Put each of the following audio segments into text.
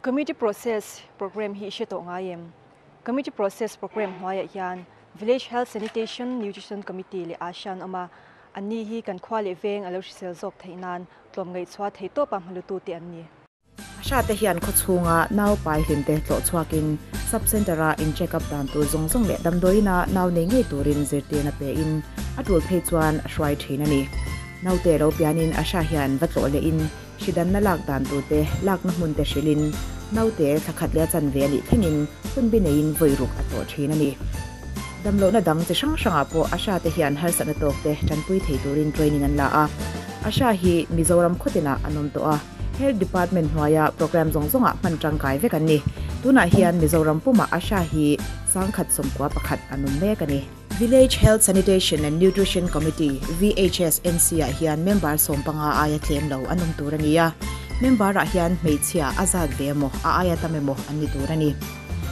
Community Process Programme hi i hre tawh ngai em? Community Process Programme hnuaiah hian Village Health Sanitation Nutrition Committee leh ASHA an awm a, anni hi kan khua leh veng a lo hrisel zawk theih nan tlawmngaih chhuah thei tawpa hmalutute an ni. ASHA te hian khawchhunga nau pai hlimte tlawh chhuakin Sub Centre-a in check up dan tur zawng zawng leh damdawiina nau nei ngei turin zirtirna pein a tul phei chuan a hruai thin a ni. Naute lo pianin ASHA hian va tlawh lehin Hridanna lak dan turte lakna hmunte hrilhin naute thla khat leh a chanve a nih thlengin hunbi neiin vawi ruk a tlawh thin a ni. Damlohna dang chi hrang hrangah pawh Asha te hian harsatna tawkte tanpui thei turin training an la a. Asha hi Mizoram khawtinah an awm tawh a, Health Department hnuaia programme zawng zawngah hman tangkai vek an ni. Tunah hian Mizoram pumah Asha hi 1141 an awm mek a ni. Village Health Sanitation and Nutrition Committee, VHSNC, ah hian member sawmpanga aia tlem lo an awm tur a ni a, member ah hian hmeichhia a zat ve emaw a aia tam emaw an ni tur a ni.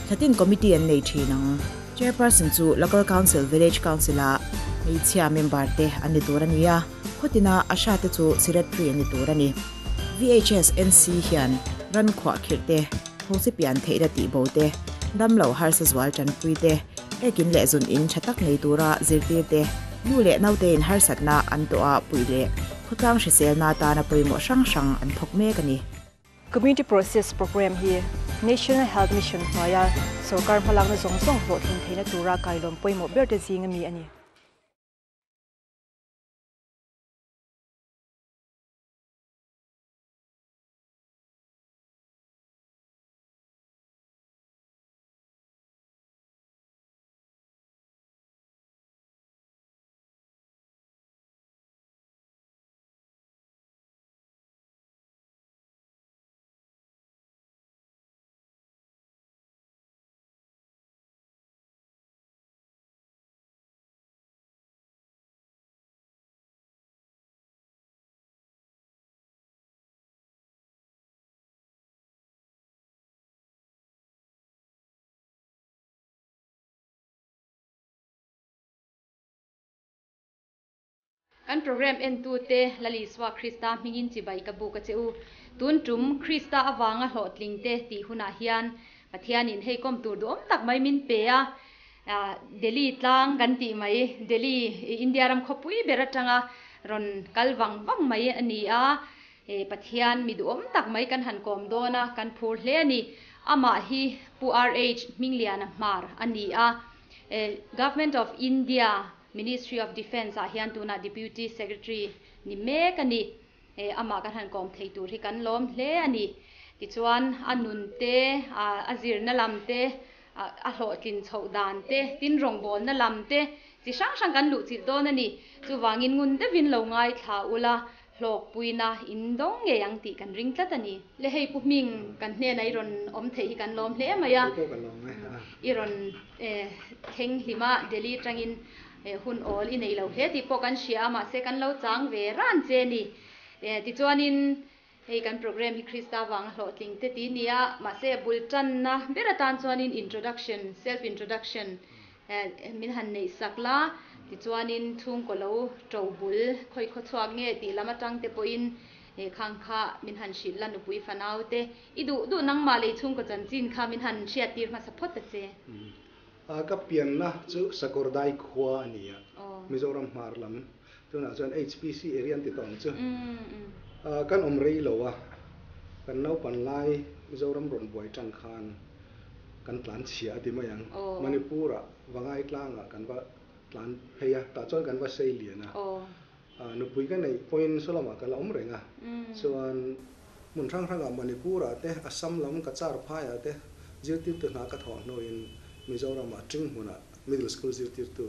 Thlatin committee an nei thin ang. Chairperson chu Local Council, Village Council ah hmeichhia member te an ni tur a ni a, khawtina ASHA te chu Secretary an ni tur a ni. VHSNC hian ran khuah khirh te, Thosi pian theihna tihbo te, damlo harsa zual tanpui te, ekin leh zun in tha tak nei tura zirtir te, nu leh naute in harsatna an tawh a puih leh khawtlang hriselna atana pawimawh hrang hrang an thawk mek a ni. Community Process Programme hi National Health Mission hnuaia sorkar hmalakna zawng zawng hlawhtlin theihna tura kailawm pawimawh berte zing ami a ni. Kan program entute Lal Isua Krista hmingin chibai ka buk a che u. Tun tum Krista avanga hlawhtling te tih hunah hian Pathianin hei kawm tur duhawm tak mai min pe a, Delhi tlang kan tih mai, Delhi India ram khawpui ber atanga rawn kal vang vang mai a ni a. He Pathian mi duhawm tak mai kan han kawm dawn a, kan phur hle a ni. Amah hi Pu RH Hmingliana Hmar a ni a, Government of India Ministry of Defence ah hian tunah Deputy Secretary ni mek a ni. Amah kan han kawm thei tur hi kan lawm hle a ni. Tichuan a nun te, a zirna lam te, a hlawhtlin chhoh dan te, tin rawngbawlna lam te chi hrang hrang kan luhchilh dawn a ni. Chuvangin ngun deuhin lo ngaithla ula, Hlawkpuina in dawng ngei ang tih kan ring tlat a ni. Le hei Pu Hming kan hnenah i rawn awm theih hi kan lawm hle mai a, i rawn thleng hlim a, Delhi atangin hun awl i nei lo hle tih pawh kan hria a, mahse kan lo chang ve ran che ni. Tichuanin hei kan program hi Krista vanga hlawhtling te ti nia, mahse bul tanna ber atan chuanin introduction, self introduction, Min han neih sak la, tichuanin chhungkaw lo to bul khawi khaw chhuak nge tih lam atang te pawhin khang kha min han hrilh la nupui fanau te i duh duh nangmah lei chhungkaw chanchin kha min han hriat tir hmasa phawt ta che. Ka pianna chu Sakawrdai khua a ni a, Mizoram hmar lam tunah chuan HPC area an ti tawh ang chu. Kan awm rei lo a, kan naupan lai Mizoram rawn buai tang khan kan tlan chhia a ti mai ang. Manipur-ah Vangai tlangah kan va tlan phei a, tah chuan kan va sei lian a. Nupui ka neih pawhin saw lamah ka la awm reng a, chuan hmun hrang hrangah Manipur-ah te, Assam lam Cachar phaiah te zirtirtu hna ka thawh hnuin Mizoramah Ṭinghmunah Middle School zirtirtu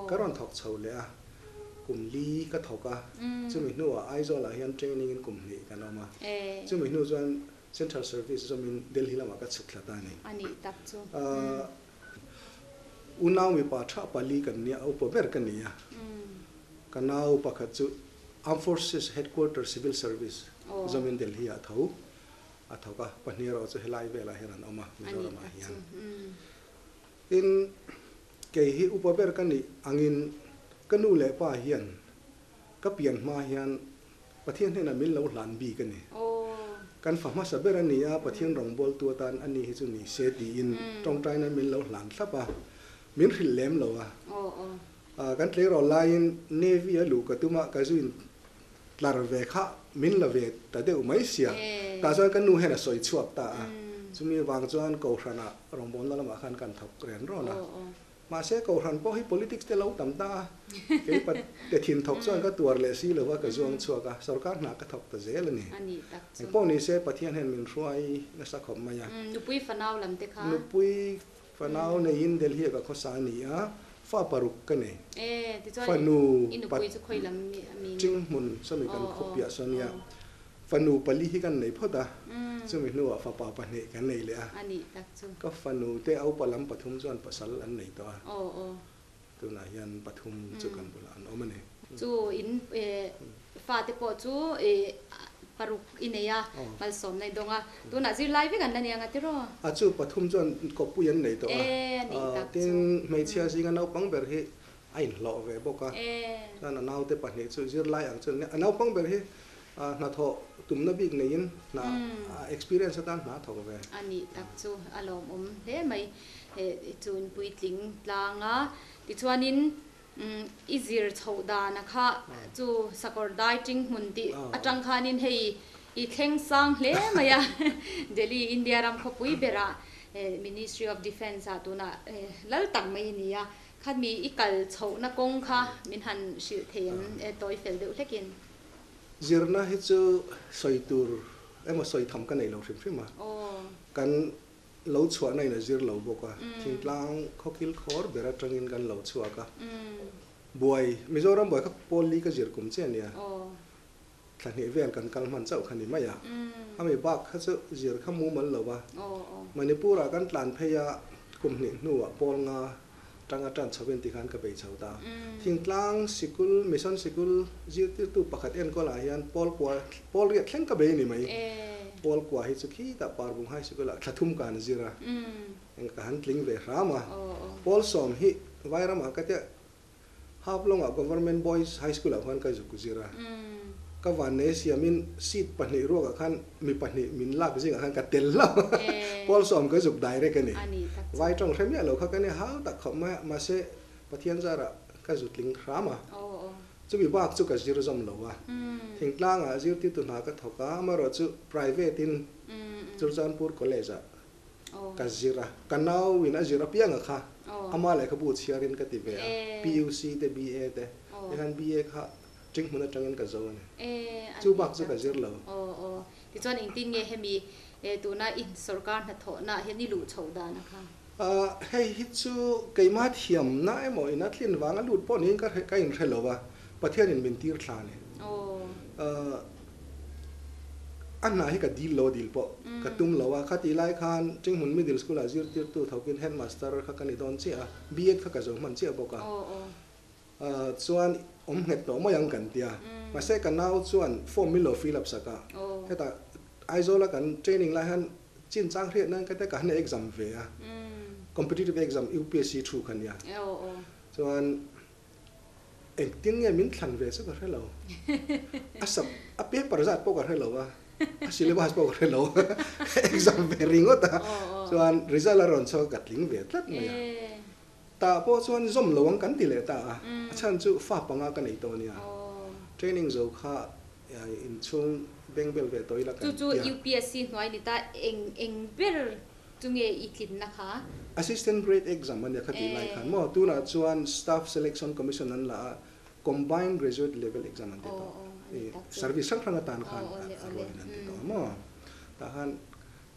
ka rawn thawk chho leh a, kum li ka thawk a, chumi hnuah Aizawl-ah hian training in kum hnih kan awm a, chumi hnu chuan Central Service zawmin Delhi lamah ka chhuk thla ta a ni. A nih tak chu. Unau mipa tha pali kan nia, upa ber ka ni a. Ka nau pakhat chu Armed Forces Headquarters Civil Service zawmin Delhi ah tho a thawk a, pahnih erawh chu helai velah hian an awm a, Mizoram ah hian. Tin, kei hi upa ber ka nih angin ka nu leh pa hian ka pian hma hian Pathian hnenah min lo hlan bik a ni. Kan fa hmasa ber a ni a, Pathian rawngbawltu atan a ni hi chu ni se tiin tawngtaina min lo hlan thlap a, min hrilh lem lo a. Kan tleirawl laiin Navy a luh ka tum a, ka zu in tlar ve kha min la ve ta deuh mai sia. Tah chuan ka nu hian a sawi chhuak ta a, chumi vang chuan Kohhranah rawngbawlna lamah khan kan thawk ren rawn a. Mahse, Kohhran pawh hi politics te lo tam ta a, kei pa te thin thawk chuan ka tuar leh si lova ka zuang chhuak a, sorkar hna ka thawk ta zel a ni. Engpawh ni se Pathian hian min hruai nasa khawp mai a. Nupui fanau lam te kha? Nupui fanau neiin Delhi ah ka khawsa a ni a, fa paruk ka nei. Fanu pa Chinghmun sawmi kan khawpiah sawn nia. Fanu pali hi kan nei phawt a, chumi hnuah fapa pahnih kan nei leh a. Ka fanu te aupa lam pathum chuan pasal an nei tawh a, tunah hian pathum chu kan bulah an awm a ni. Chu in fate pawh chu paruk i nei a, malsawmna i dawng a, tunah zirlai vek an la ni ang a tiraw? A chu pathum chuan kawppui an nei tawh a, tin hmeichhia zinga naupang ber hi a inhlawh ve bawk a, chuan a naute pahnih chu zirlai ang chu an nia. A naupang ber hi hnathawh tumna bik neiin hna experience atan hna a thawk ve. A nih tak chu a lawmawm hle mai. Chun puitling tlang a, tichuanin i zir chhoh dana kha chu sakawr dai ting hmun tih atang khanin hei i thleng sang hle mai a, Delhi India ram khawpui berah Ministry of Defence ah tunah lal tak mai a ni a. Khami i kal chhohna kawng kha min han hrilh thei em e tawi fel deuh hlekin. Zirna hi chu sawi tur emaw sawi tham ka nei lo hrim hrim a, kan lo chhuahna in a zir lo bawk a, thingtlang khawkil khawr ber atangin kan lo chhuak a, buai Mizoram buai kha pawl li ka zir kum che ania, thla hnih vel kan kal hman chauh kha ni mai a, ami bak kha chu zir kha mumal lo va, Manipur ah kan tlan phei a, kum hnih hnuah pawl nga tang a tan chho in tikhan ka bei chho ta. Thingtlang sikul, Mission sikul zirtirtu pakhat enkawl ah hian pawl kua, pawl riat thleng ka bei a ni mai. Pawl kua hi chu khitah Parbung High Sikul ah thla thum ka han zir a, eng ka han tling ve hram a. Pawl sawm hi Vairam ah ka tia Haflong ah Government Boys High School ah khuan ka zuk zir a, ka vannei siamin seat pahnih ruak ah khan mi pahnih min lak zingah khan ka tel lo Pawl sawm ka zuk direct a ni. Vai tawng hre miah lo kha ka nia hau tak khawp mai a, mahse Pathian zarah ka zu tling hram a, chumi bak chu ka zir zawm lo a, thingtlang ah zirtirtu hna ka thawk a, amaherawhchu private in Churchandpur College ah Ka zir a, ka nau in a zir apiang a kha ama lehkhabu chhiar in ka ti ve a, PUC te BA te, tikhan BA kha Ṭinghmun aṭangin ka zo a ni. Chu bak chu ka zir lo. Aw aw, tichuan engtin nge hemi tuna i sorkar hnathawhna ah hian i luh chhoh dan a kha? Hei hi chu keimah thiamna emaw in a tlin vang a lut pawh niin ka inhre lo a, Pathianin min tir thla a ni. A hna hi ka dil lo a dil pawh ka tum lo a, khatih lai khan Ṭinghmun Middle School ah zirtirtu thokin Headmaster kha ka ni dawn chiah a, B.Ed kha ka zo hman chiah bawk a, chuan awm nghet tawh mai ang kan tia, mahse ka nau chuan form min lo fill up sak a, hetah Aizawl a kan training lai hian chinchang hriat nan ka tia ka han exam ve a, competitive exam UPSC thu kha nia, chuan. Engtin nge min thlan ve chu ka hre lo. A sub, a paper zat pawh ka hre lo a, a syllabus pawh ka hre lo. Exam ve ringawt a, chuan result a rawn chhuak a ka tling ve tlat mai a. Tah pawh chuan zawm lo ang kan ti leh ta a, a chhan chu fa panga ka nei tawh a nia. Training zo kha inchhung bengbel ve tawh ila kan ti a. Chu chu UPSC hnuai ni ta eng eng ber Chu nge i tlinna kha? Assistant Grade Exam a nia kha tih lai khan maw? Tunah chuan Staff Selection Commission an la a, Combined Graduate Level Exam an ti tawh. Service hrang hrang atan khan a rualin an ti tawh a maw? Tah khan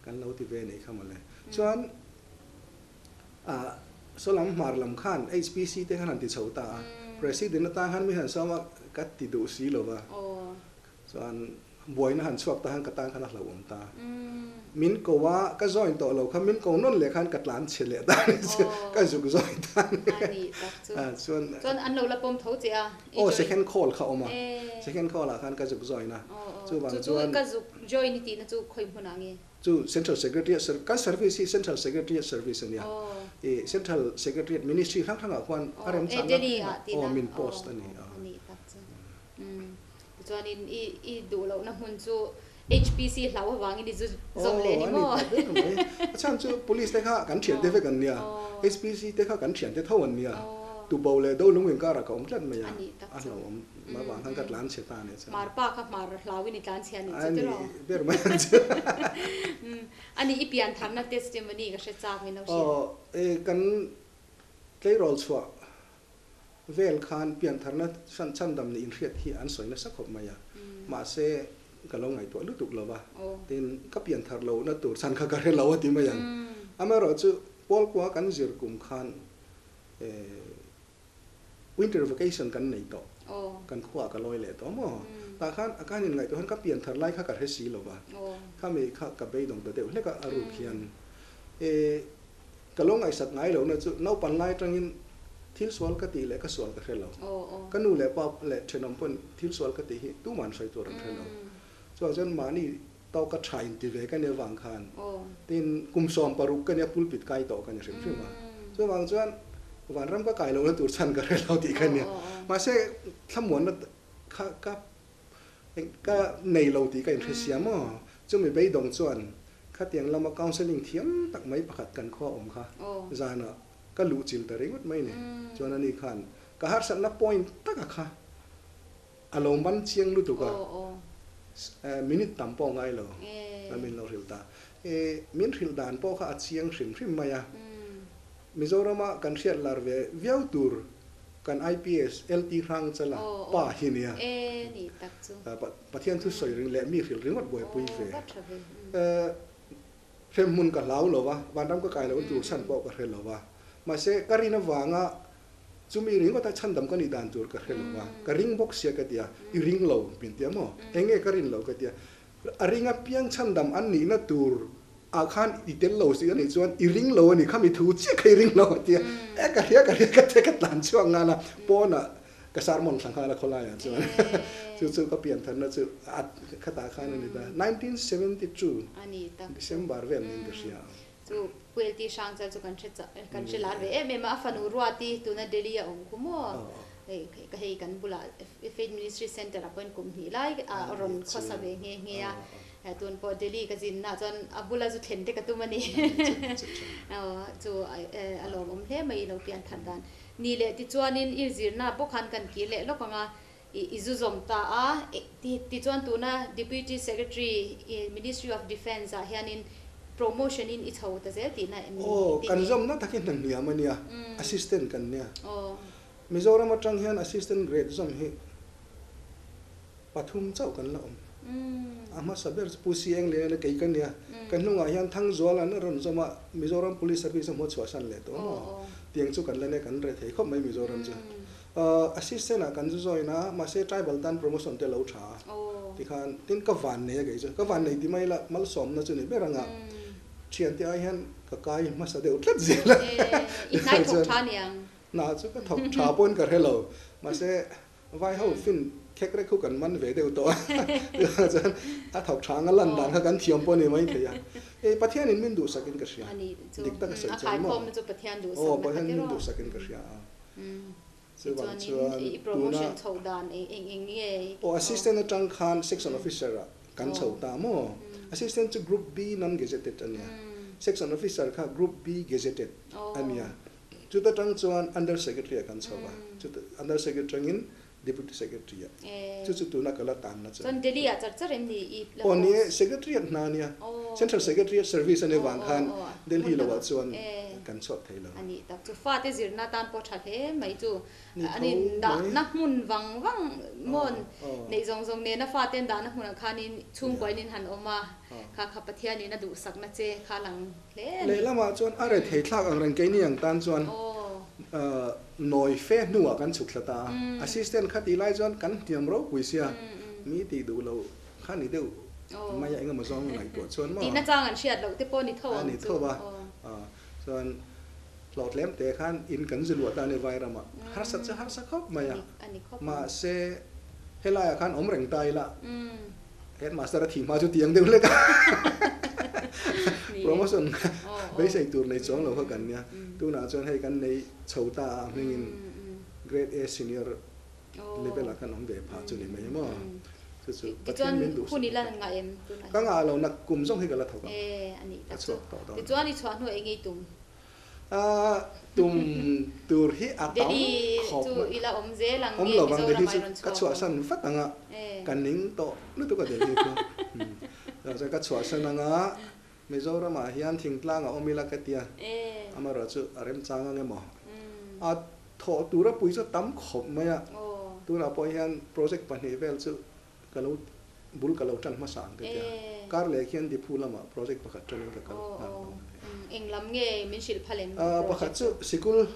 kan lo ti ve nei kha mawle. Chuan saw lam hmar lam khan HPC te khan han ti chho ta a, President atan khan mi han sawm a, ka ti duh si lo va. Chuan buaina han chhuak ta khan ka tan khan a hlauhawm ta. Min ko a, ka join tawh lo kha min ko nawn leh khan ka tlan chhe leh ta ni chu, ka zuk join ta ni. A ni tak chu. Chuan Chuan an lo la pawm tho che a, i join. Aw second call kha awm a, second call ah khan ka zuk join a. Chuvang chuan. Chu chu ka zuk join i tihna chu khawi hmunah nge? Chu Central Secretariat Service, kan service hi Central Secretariat Service a nia. I Central Secretariat Ministry hrang hrangah khuan a remchangna aw min post a ni a. A ni tak chu. Tichuanin i i duh lohna hmun chu HPC hlau avangin i zu zawm leh a ni maw? Aw, a ni ta ber mai. A chhan chu police te kha kan thiante vek an nia, HPC te kha kan thiante tho an nia. Tubo leh Dolung inkarah ka awm tlat mai a, a hlauhawm avang khan ka tlan chhe ta a nih chuan. Hmar pa kha hmar hlauin i tlan chhe a nih chu tiraw? A ni ber mai ang chu. A nih i piantharna testimony ka hre chak min lo hria. Aw, e kan tleirawl chhuah vel khan piantharna chhandam nih inhriat hi an sawi nasa khawp mai a, mahse ka lo ngaihtuah lutuk lo va, tin ka pianthar lohna tur chhan kha ka hre lo a ti mai ang. Amaherawhchu Pawlkua kan zir kum khan winter vacation kan nei tawh, kan khuaah ka lawi leh tawh maw? Tah khan a kan inngaihtuah khan ka pianthar lai kha ka hre si lo va, khami kha ka beidawng ta deuh hlek a, a ruk hian ka lo ngaihsak ngai lohna chu naupan lai atangin thil sual ka tih leh ka sual ka hre lo. Ka nu leh pa leh thenawm pawn thil sual ka tih hi tuman hruai tur an hre lo. Chuvang chuan mahni tawka tha inti ve ka nia vang khan tin kum 16 ka nia pulpit kai tawh ka ni hrim hrim a. Chuvang chuan vanram ka kai lohna tur chhan ka hre lo tih ka nia. Mahse thlamuanna kha ka ka nei lo tih ka inhre sia maw? Chumi beidawng chuan khatiang lama counselling thiam tak mai pakhat kan khua awm kha zanah ka luh chil ta ringawt mai ni. Chuan ani khan ka harsatna point taka kha A lo man chiang lutuk a, minute tam pawh ngai lo a min lo hrilh ta. Min hrilh dan pawh kha a chiang hrim hrim mai a. Mizorama kan hriat lar ve viau tur kan IPS LT Hrangchala pa hi nia. Pathian thu sawi ring leh mi hrilh ringawt buaipui ve. Hremhmun ka hlau lo va, vanram ka kai lohna tur chhan pawh ka hre lo va. Mahse ka rin avanga Chumi ringawta chhandam ka nih dan tur ka hre lo va, ka ring bawk sia ka ti a, i ring lo min ti a maw? Eng nge ka rin loh ka ti a, a ring apiang chhandam an nihna tur ah khan i tel lo si a nih chuan i ring lo a ni, khami thu chiah kha i ring lo a ti a, e ka hria ka hria ka ti a, ka tlan chhuak nghal a, pawnah ka sermon thla nghal a khawlaiah chuan chu chu ka piantharna chu a khatah khan a ni ta, 1972 December vel niin ka hria. Chu Puelti Hrangchal chu kan hre kan hre lar ve em em a, a fanu Ruati tuna Delhi a awm khu maw? Hei ka hei kan bulah Faith Ministry Centre ah pawhin kum hnih lai a rawn khawsa ve nghe nghe a, tun pawh Delhi ka zin nah chuan a bula zu thlen te ka tum a ni. Chu a lawmawm hle mai i lo pian that dan. Ni leh tichuanin i zirna bawk khan kan kir leh lawk ang a, i zu zawm ta a, tichuan tuna Deputy Secretary Ministry of Defence ah hianin promotion in i chho ta zel tihna em ni? Aw, kan zawmna tak hi hna hniam a nia, assistant kan nia. Mizoram atang hian assistant grade zawm hi pathum chauh kan la awm. A hmasa ber chu Pu CM Liana kei ka nia, ka hnungah hian Thangzuala'n a rawn zawm a, Mizoram Police Service a hmuh chhuahsan leh tawh maw? Tiang chu kan la nia, kan reh thei khawp mai Mizoram chu. Assistant ah kan zu join a, mahse tribal tan promotion te lo tha a, tikhan tin ka van nei a kei chu, ka van nei ti mai ila malsawmna chu ni ber anga thiante ai hian ka kai hmasa deuh tlat zel a, I hnai thawk tha niang. Hna chu ka thawk tha pawhin ka hre lo, mahse vai ho fin khek rek khu kan man ve deuh tawh a, chuvang chuan a thawk tha anga lan dan kha kan thiam pawh a ni mai thei a, e Pathianin min duhsakin ka hria, dik taka sawi chuan maw? Aw Pathian min duhsakin ka hria a. Chuvang chuan tuna aw assistant atang khan section officer ah kan chho ta maw? Assistant chu group B non gazetted a nia, section officer kha group B gazetted a nia. Chuta tang chuan under secretary ah kan chho a, chuta under secretary tangin Deputy Secretary a, chu chu tuna ka la tanna chu. Chuan Delhi ah char char em ni i la Aw ni e, Secretariat hna a nia, Central Secretariat Service a nih vang khan Delhi lo ah chuan kan chhuak thei lo. A nih tak chu, fate zirna tan pawh tha hle mai chu, an in dahna hmun vang vang mawn neih zawng zawng nena fate an dahna hmunah khanin chhungkuain in han awm a, kha kha Pathianin a duhsakna che kha lang hle a ni. Lehlamah chuan a rethei thlak ang reng keini ang tan chuan Nawi fe hnuah kan chhuk thla ta a, assistant kha tih lai chuan kan hniam ropui sia, mi tih duh lo kha ni deuh mai a engemaw zawng ngaihtuah chuan maw? Tihna chang an hriat loh te pawh ni tho ang chu. A ni tho a, chuan hlawhtlem te khan in kan zu luah ta a ni Vairamah, harsa chu harsa khawp mai a, mahse helaiah khan awm reng ta ila Headmaster a thih hma chu tiang deuh hlek a, promotion beisei tur nei chuang lo kha kan nia. Tunah chuan hei kan nei chho ta a hmingin Grade A senior level ah khan awm ve phah chu ni mai maw. Chu chu Pathian min duhsak Hun i la ngah em tunah Ka ngah lo nak kum zawng hi ka la thawk ang. E a nih Ka tak chu. chhuak tawh dawn. Tichuan i chhuah hnu eng i tum? A tum tur hi a tam Delhi khawp chu mai. i la awm zel ang Awm nge lo vang Delhi Mizoram chu ai rawn ka chhuak chhuah ang? san vat ang a, E. ka ning tawh lutuk a Delhi chu. Chuan ka chhuah san ang a, Mizoramah hian thingtlang a awm ila ka tia, amaherawhchu a remchang ang emaw? A thawh tura pui chu tam khawp mai a, tunah pawh hian project pahnih vel chu ka lo bul ka lo tan hmasa ang ka tia, kar leh khian Diphu lamah project pakhat tanin ka kal nghal dawn a ni. Pakhat chu sikul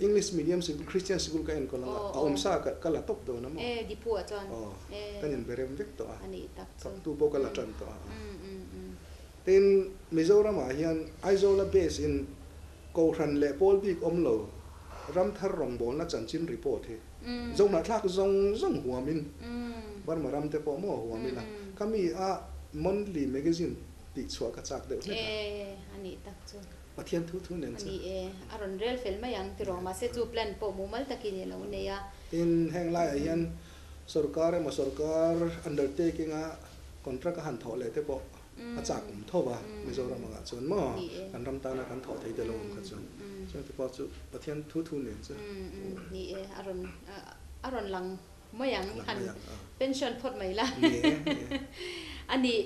English medium sikul Christian sikul ka enkawl ang a, a awmsa ka la tawp dawn a maw? Aw, kan inberem vek tawh a, thawktu pawh ka la tan tawh a. Tin, Mizoramah hian Aizawla base in Kohhran leh pawl bik awm lo ramthar rawngbawlna chanchin report hi zohnahthlak zawng zawng huamin Burma ram te pawh maw huam ila, khami a monthly magazine tihchhuah ka chak deuh hlek a. Pathian thu thu nen chu. A ni e, a rawn rel fel mai ang tiraw, mahse chu plan pawh mumal takin i lo nei a. Tin, heng laiah hian sorkar emaw sorkar undertaking a contract a han thawh leh te pawh a chak awm tho a, Mizoram angah chuan maw kan ram tana kan thawh thei te lo awm kha chuan chuan te pawh chu Pathian thu thu nen chu. Ni e, a rawn a rawn lang mai ang, han pension phawt mai la. Ni e, ni e. A nih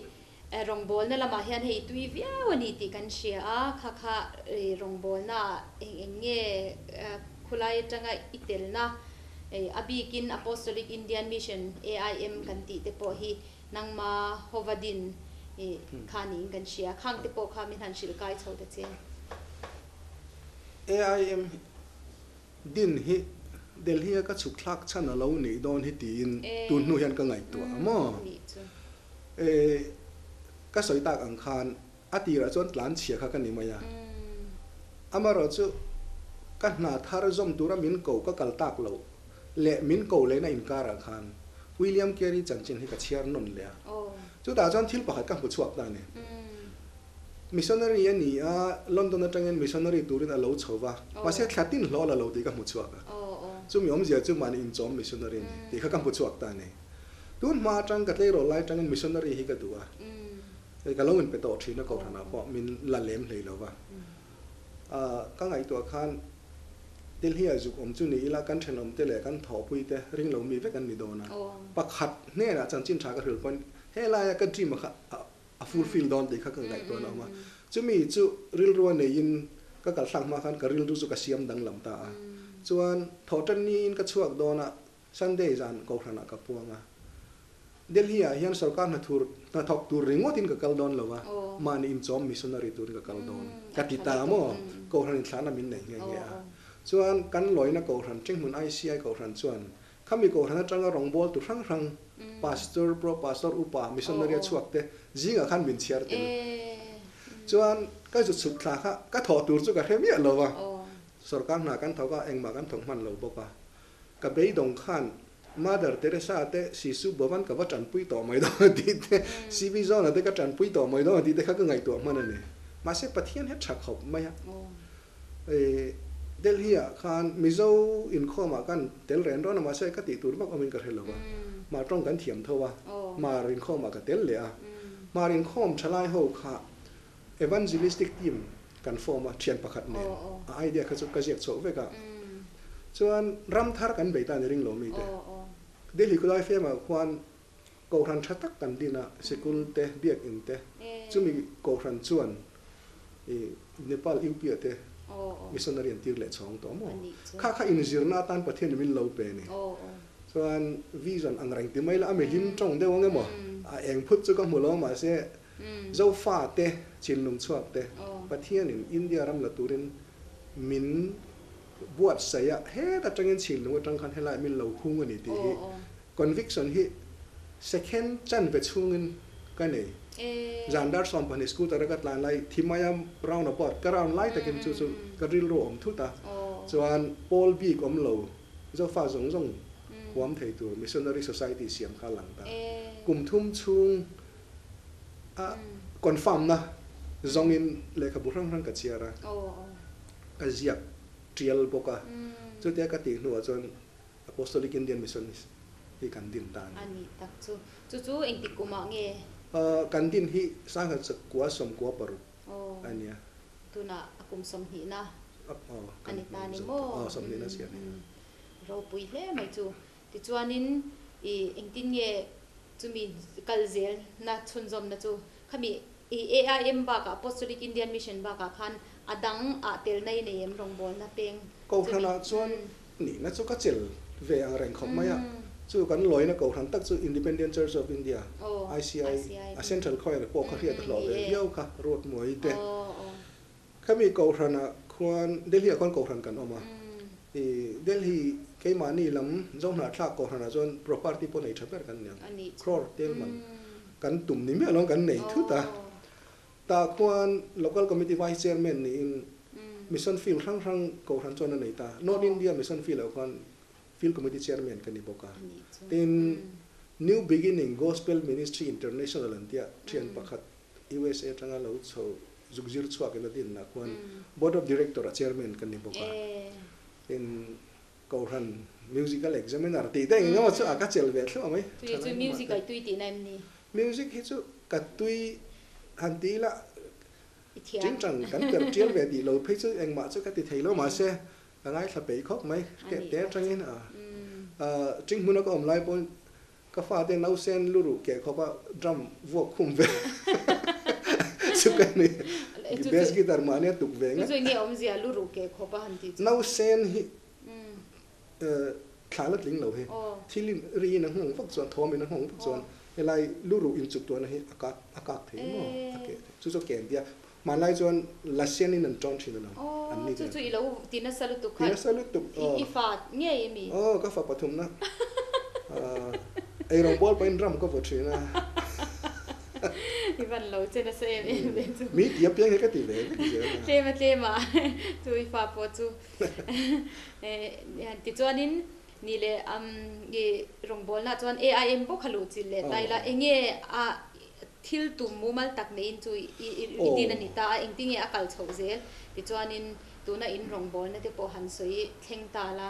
Rawngbawlna lamah hian hei tui viau a ni tih kan hria a, kha kha rawngbawlna eng eng nge khulai atanga i telna a bikin Apostolic Indian Mission, AIM, kan tih te pawh hi nangma Hovadin kha niin kan hria, khang te pawh kha min han hrilh kai chho ta che. AIM din hi Delhi a ka chhuk thlak chhan a lo nih dawn hi tiin tun hnu hian ka ngaihtuah a maw? Ka sawi tak ang khan a tirah chuan tlan chhia kha ka ni mai a, amaherawhchu ka hna thar zawm tura min ko ka kal tak loh leh min ko lehna inkarah khan William Carey chanchin hi ka chhiar nawn leh a, chutah chuan thil pakhat ka hmu chhuak ta a ni. Missionary a ni a, London atangin missionary turin a lo chho va, mahse thla tin hlawh la lo tih ka hmu chhuak a. Chumi awmzia chu mahni inchawm missionary a ni tih kha ka hmu chhuak ta a ni. Tun hma atang ka tleirawl lai atangin missionary hi ka duh a, hei ka lo inpe tawh thin a kohhranah pawh min la lem hlei lo va. Ka ngaihtuah khan Delhi-ah zuk awm chu ni ila kan thenawmte leh kan thawhpuite ring lo mi vek an ni dawn a. Pakhat hnenah chanchin tha ka hrilh pawn helaia ka dream a kha a fulfill dawn tih kha ka ngaihtuah na awm a. Chumi chu rilru a neiin ka kal thlak hma khan ka rilru chu ka siam danglam ta a. Chuan thawhtan niin ka chhuak dawn a, Sunday zan Kohhranah ka puang a. Delhi ah hian sorkar hna thur hna thawk tur ringawtin ka kal dawn lo a, mahni inchawm missionary turin ka kal dawn ka ti ta maw? Kohhran inthlahna min nei nghe nghe a. Chuan kan lawina Kohhran, Ṭinghmun ICI Kohhran chuan Khami Kohhran atanga rawngbawltu hrang hrang, Pastor, Pro Pastor, Upa, Missionary a chhuak te zingah khan min chhiar tel. Chuan ka zu chhuk thla kha ka thawh tur chu ka hre miah lo va, sorkar hna kan thawk a, engmah kan thawk hman lo bawk a. Ka beidawng khan Mother Teresa te Sisu Bhavan ka va tanpui tawh mai dawn a tih te, CV Zona te ka tanpui tawh mai dawn a tih te kha ka ngaihtuah hman a ni. Mahse Pathian hi a tha khawp mai a. Delhi ah khan Mizo inkhawm ah khan tel ren rawn a mahse ka tih tur vak awmin ka hre lo a, Hmar tawng kan thiam tho a, Hmar inkhawm ah ka tel leh a, Hmar inkhawm thalai ho kha Evangelistic team kan form a thian pakhat nen a idea kha chu ka ziak chhuak vek a, chuan ram thar kan bei ta ni ring lo mi te Delhi khawlai fem ah khuan Kohhran tha tak kan din a, sikul te, biakinn te, chumi kohhran chuan i Nepal UP ah te missionary an tir leh chhawng tawh maw? Kha kha inzirna atan Pathian in min lo pe a ni. Chuan vision ang reng ti mai la, a mihlim tawng deuh ang emaw? A eng phut chu ka hmu lo mahse Zofa te, Chinlung chhuak te Pathian in India ram la turin min buatsaih a, heta tangin Chinlung atang khan helai min lo hung a ni tih hi Conviction hi second chanve chhungin ka nei. Zan dar 12 scooter a ka tlan lai thi maia round about ka round lai takin chu chu ka rilru awm thut a. Chuan pawl bik awm lo Zofa zawng zawng huam thei tur Missionary Society siam kha a lang ta. Kum thum chhung a confirm na zawngin lehkhabu hrang hrang ka chhiar a, ka ziak tial bawk a. Chutia ka tih hnuah chuan Apostolic Indian Mission hi kan din ta a ni. A nih tak chu. Chu chu engtik kumah nge? Kan din hi sangha chakua 96 a nia. Tunah a kum sawmhnihna a ni ta ni maw? Aw, sawmhnihna chiah a ni. Ropui hle mai chu. Tichuanin i engtin nge chumi kal zelna chhunzawmna chu khami i AIM bakah Apostolic Indian Mission bakah khan a dang ah telna i nei em rawngbawlna peng chumi? Kohhranah chuan Nihna chu ka chel ve ang reng khawp mai a, chu kan lawina kohhran tak chu Independent Church of India, ICI, a Central Choir pawh kha hriat a hlawh ve viau kha, Ruat Muai te. Khami kohhranah khuan Delhi ah khuan kohhran kan awm a, i Delhi keimahni lam Zohnahthlak kohhranah chuan property pawh nei tha ber kan ni ang, crore tel man kan tum ni miah lo kan nei thut a. Tah khuan Local Committee Vice Chairman niin Mission Field hrang hrang kohhran chuan a nei ta. North India Mission Field ah khuan Field Committee Chairman ka ni bawk a. Tin, New Beginning Gospel Ministry International an tia thian pakhat USA atanga lo chho zuk zir chhuak in a dinna khuan Board of Director ah Chairman ka ni bawk a. Tin, kohhran Musical Examiner tih te eng emaw chu a ka chelh ve thluah mai. Tui chu music ai tui tihna em ni? Music hi chu ka tui han ti ila tingtang kan per tial ve tih lo phei chu engmah chu ka ti thei lo mahse ka ngaithla peih khawp mai te atangin a ting hmuna ka awm lai pawhin ka fate nausen luruh keh khawpa drum vuak khum ve chu ka ni bass guitar mahni a tuk ve ngat. Nausen hi Thla la tling lo hi thil in ri in a nghawng vak chuan thawm in a nghawng vak chuan helai lu ruh in chuk tuahna hi a kak a kak thei maw a keh thei chu chu ken tia hmanlai chuan la sen in an tawn thin alawm an ni chu chu i lo ti nasa lutuk kha ti nasa lutuk aw i fa ngei a mi aw ka fa pathumna eirawng bawl pawhin ram ka vaw thin a. I van lo che nasa em em ve chu. Mi ti apiang hi ka ti ve vek zel a. Tlem a tlem a chu i fa pawh chu. Tichuanin ni leh i rawngbawlna chuan AIM bawk a luh chilh leh ta ila enge a thil tum mumal tak neiin chu i din a ni ta a, engtinge a kal chhoh zel? Tichuanin tuna in rawngbawlna te pawh han sawi thleng ta la.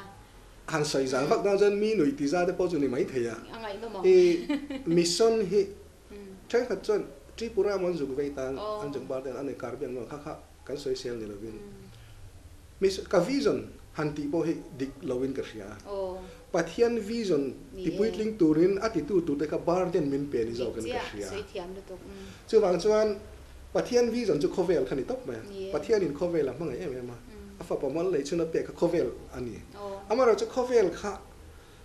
Han sawi zan vak dan chuan mi nuih ti za te pawh chu ni maithei a. I mission hi thenkhat chuan Tripura emaw an zuk vei tan an zuk bar ten an inkar biak nuam kha kha kan sawi sel ni lovin mission ka vision han tih pawh hi dik lovin ka hria. Pathian vision ti puitling turin a titu turte kha burden min pe ni zawkin ka hria. Chuvang chuan Pathian vision chu khawvel kha ni tawp mai a. Pathianin khawvel a hmangaih em em a, a fapa mal lei chhun a pek kha khawvel a ni. Amaherawhchu khawvel kha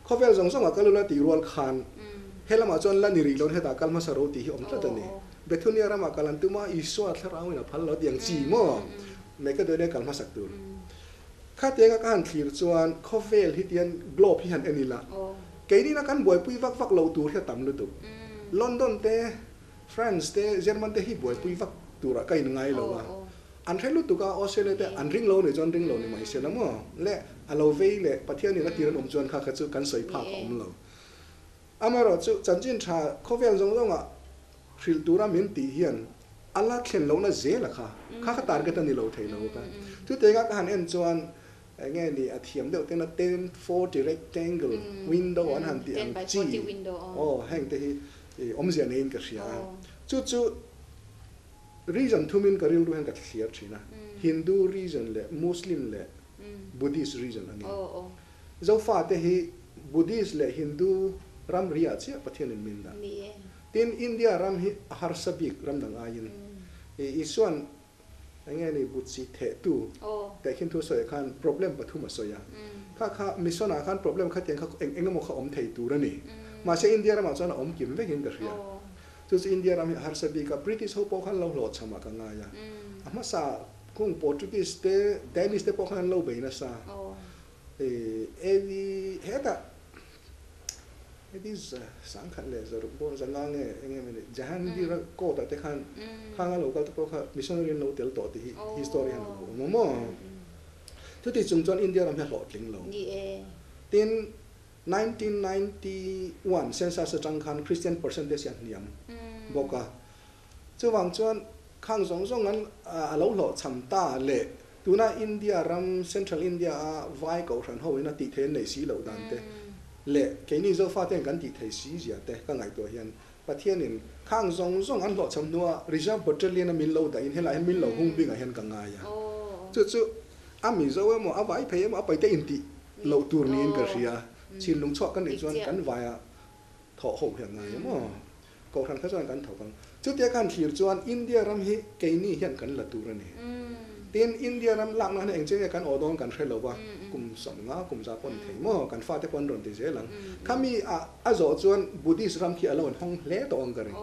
Khawvel zawng zawngah kal ula tih rual khan he lamah chuan la ni rih loin hetah kal hmasa ro tih hi awm tlat a ni. Bethunia ramah kal an tum a, Isua thlarauin a phal lo tih ang chi maw? Makedonia kal hmasak tur. Khatianga ka han thlir chuan khawvel hi tian globe hi han en ila, keinina kan buaipui vak vak lo tur hi a tam lutuk. London te, France te, German te hi buaipui vak turah ka inngai lo a. An hre lutuk a, Australia te an ring lo nih chuan ring lo ni mai se la maw? Le a lo vei leh Pathianin a tir an awm chuan kha kha chu kan sawi phak a awm lo. Amaherawh chu chanchin tha khawvel zawng zawngah hrilh tura min tih hian a la thlen lohna zel a kha, kha kha target a ni lo thei lo ka. Chutianga ka han en chuan eng nge ni a thiam deuh tena 10 40 rectangle window an han tih ang chi aw heng te hi awmzia neiin ka hria a. Chu chu Region thumin ka rilru hian ka thliar thin a, Hindu region leh Muslim leh Buddhist region a ni. Zofate hi Buddhist leh Hindu ramri ah chiah Pathianin min dah. Tin, India ram hi a harsa bik ram dang aiin. Isuan eng nge ni butsi thehtu teh khin thu sawi ah khan problem pathum a sawi a. Kha kha mission ah khan problem khatiang kha eng eng emaw kha awm thei tur a ni. Mahse India ramah chuan a awm kim vekin ka hria. Chu chu India ram hi a harsa bik a, British ho pawh khan lo hlawhchham ah ka ngai a. A hmasa kung Portuguese te, Danish te pawh khan an lo bei nasa. Evi hetah heti sangkhat leh zaruk bawr zanga nge eng emaw ni Jahangir a court ah te khan khang a lo kal te pawh kha missionary an lo tel tawh tih hi history hian a lo awm a maw. Chuti chung chuan India ram hi a hlawhtling lo. Tin, 1991 census atang khan Christian percentage hi a hniam bawk a, chuvang chuan khang zawng zawng an a lo hlawhchham ta leh tuna India ram Central India a vai kohhran ho in a tih theih an nei si loh dan te. Leh keini Zofate'n kan tih thei si zia te ka ngaihtuah hian Pathianin khang zawng zawng an hlawhchham hnua Reserve Battalion a min lo dahin helaiah hian min lo hung bingah hian ka ngai a. Chu chu a Mizo emaw a vai phei emaw a paite intih loh tur niin ka hria. Chhinlung chhuak ka nih chuan kan vaia thawh ho hi a ngai emaw Kohhran kha chuan kan thawk ang. Chutia khan thlir chuan India ram hi keini hian kan la tur a ni. Tin, India ram lakna hian engche nge kan awh dawn kan hre lo va, kum sawmnga, kum za pawh ni thei maw, kan fate pawh an rawn ti zel ang. Khami a a zawh chuan Buddhist ram khi a lo inhawng hle tawh ang ka ring.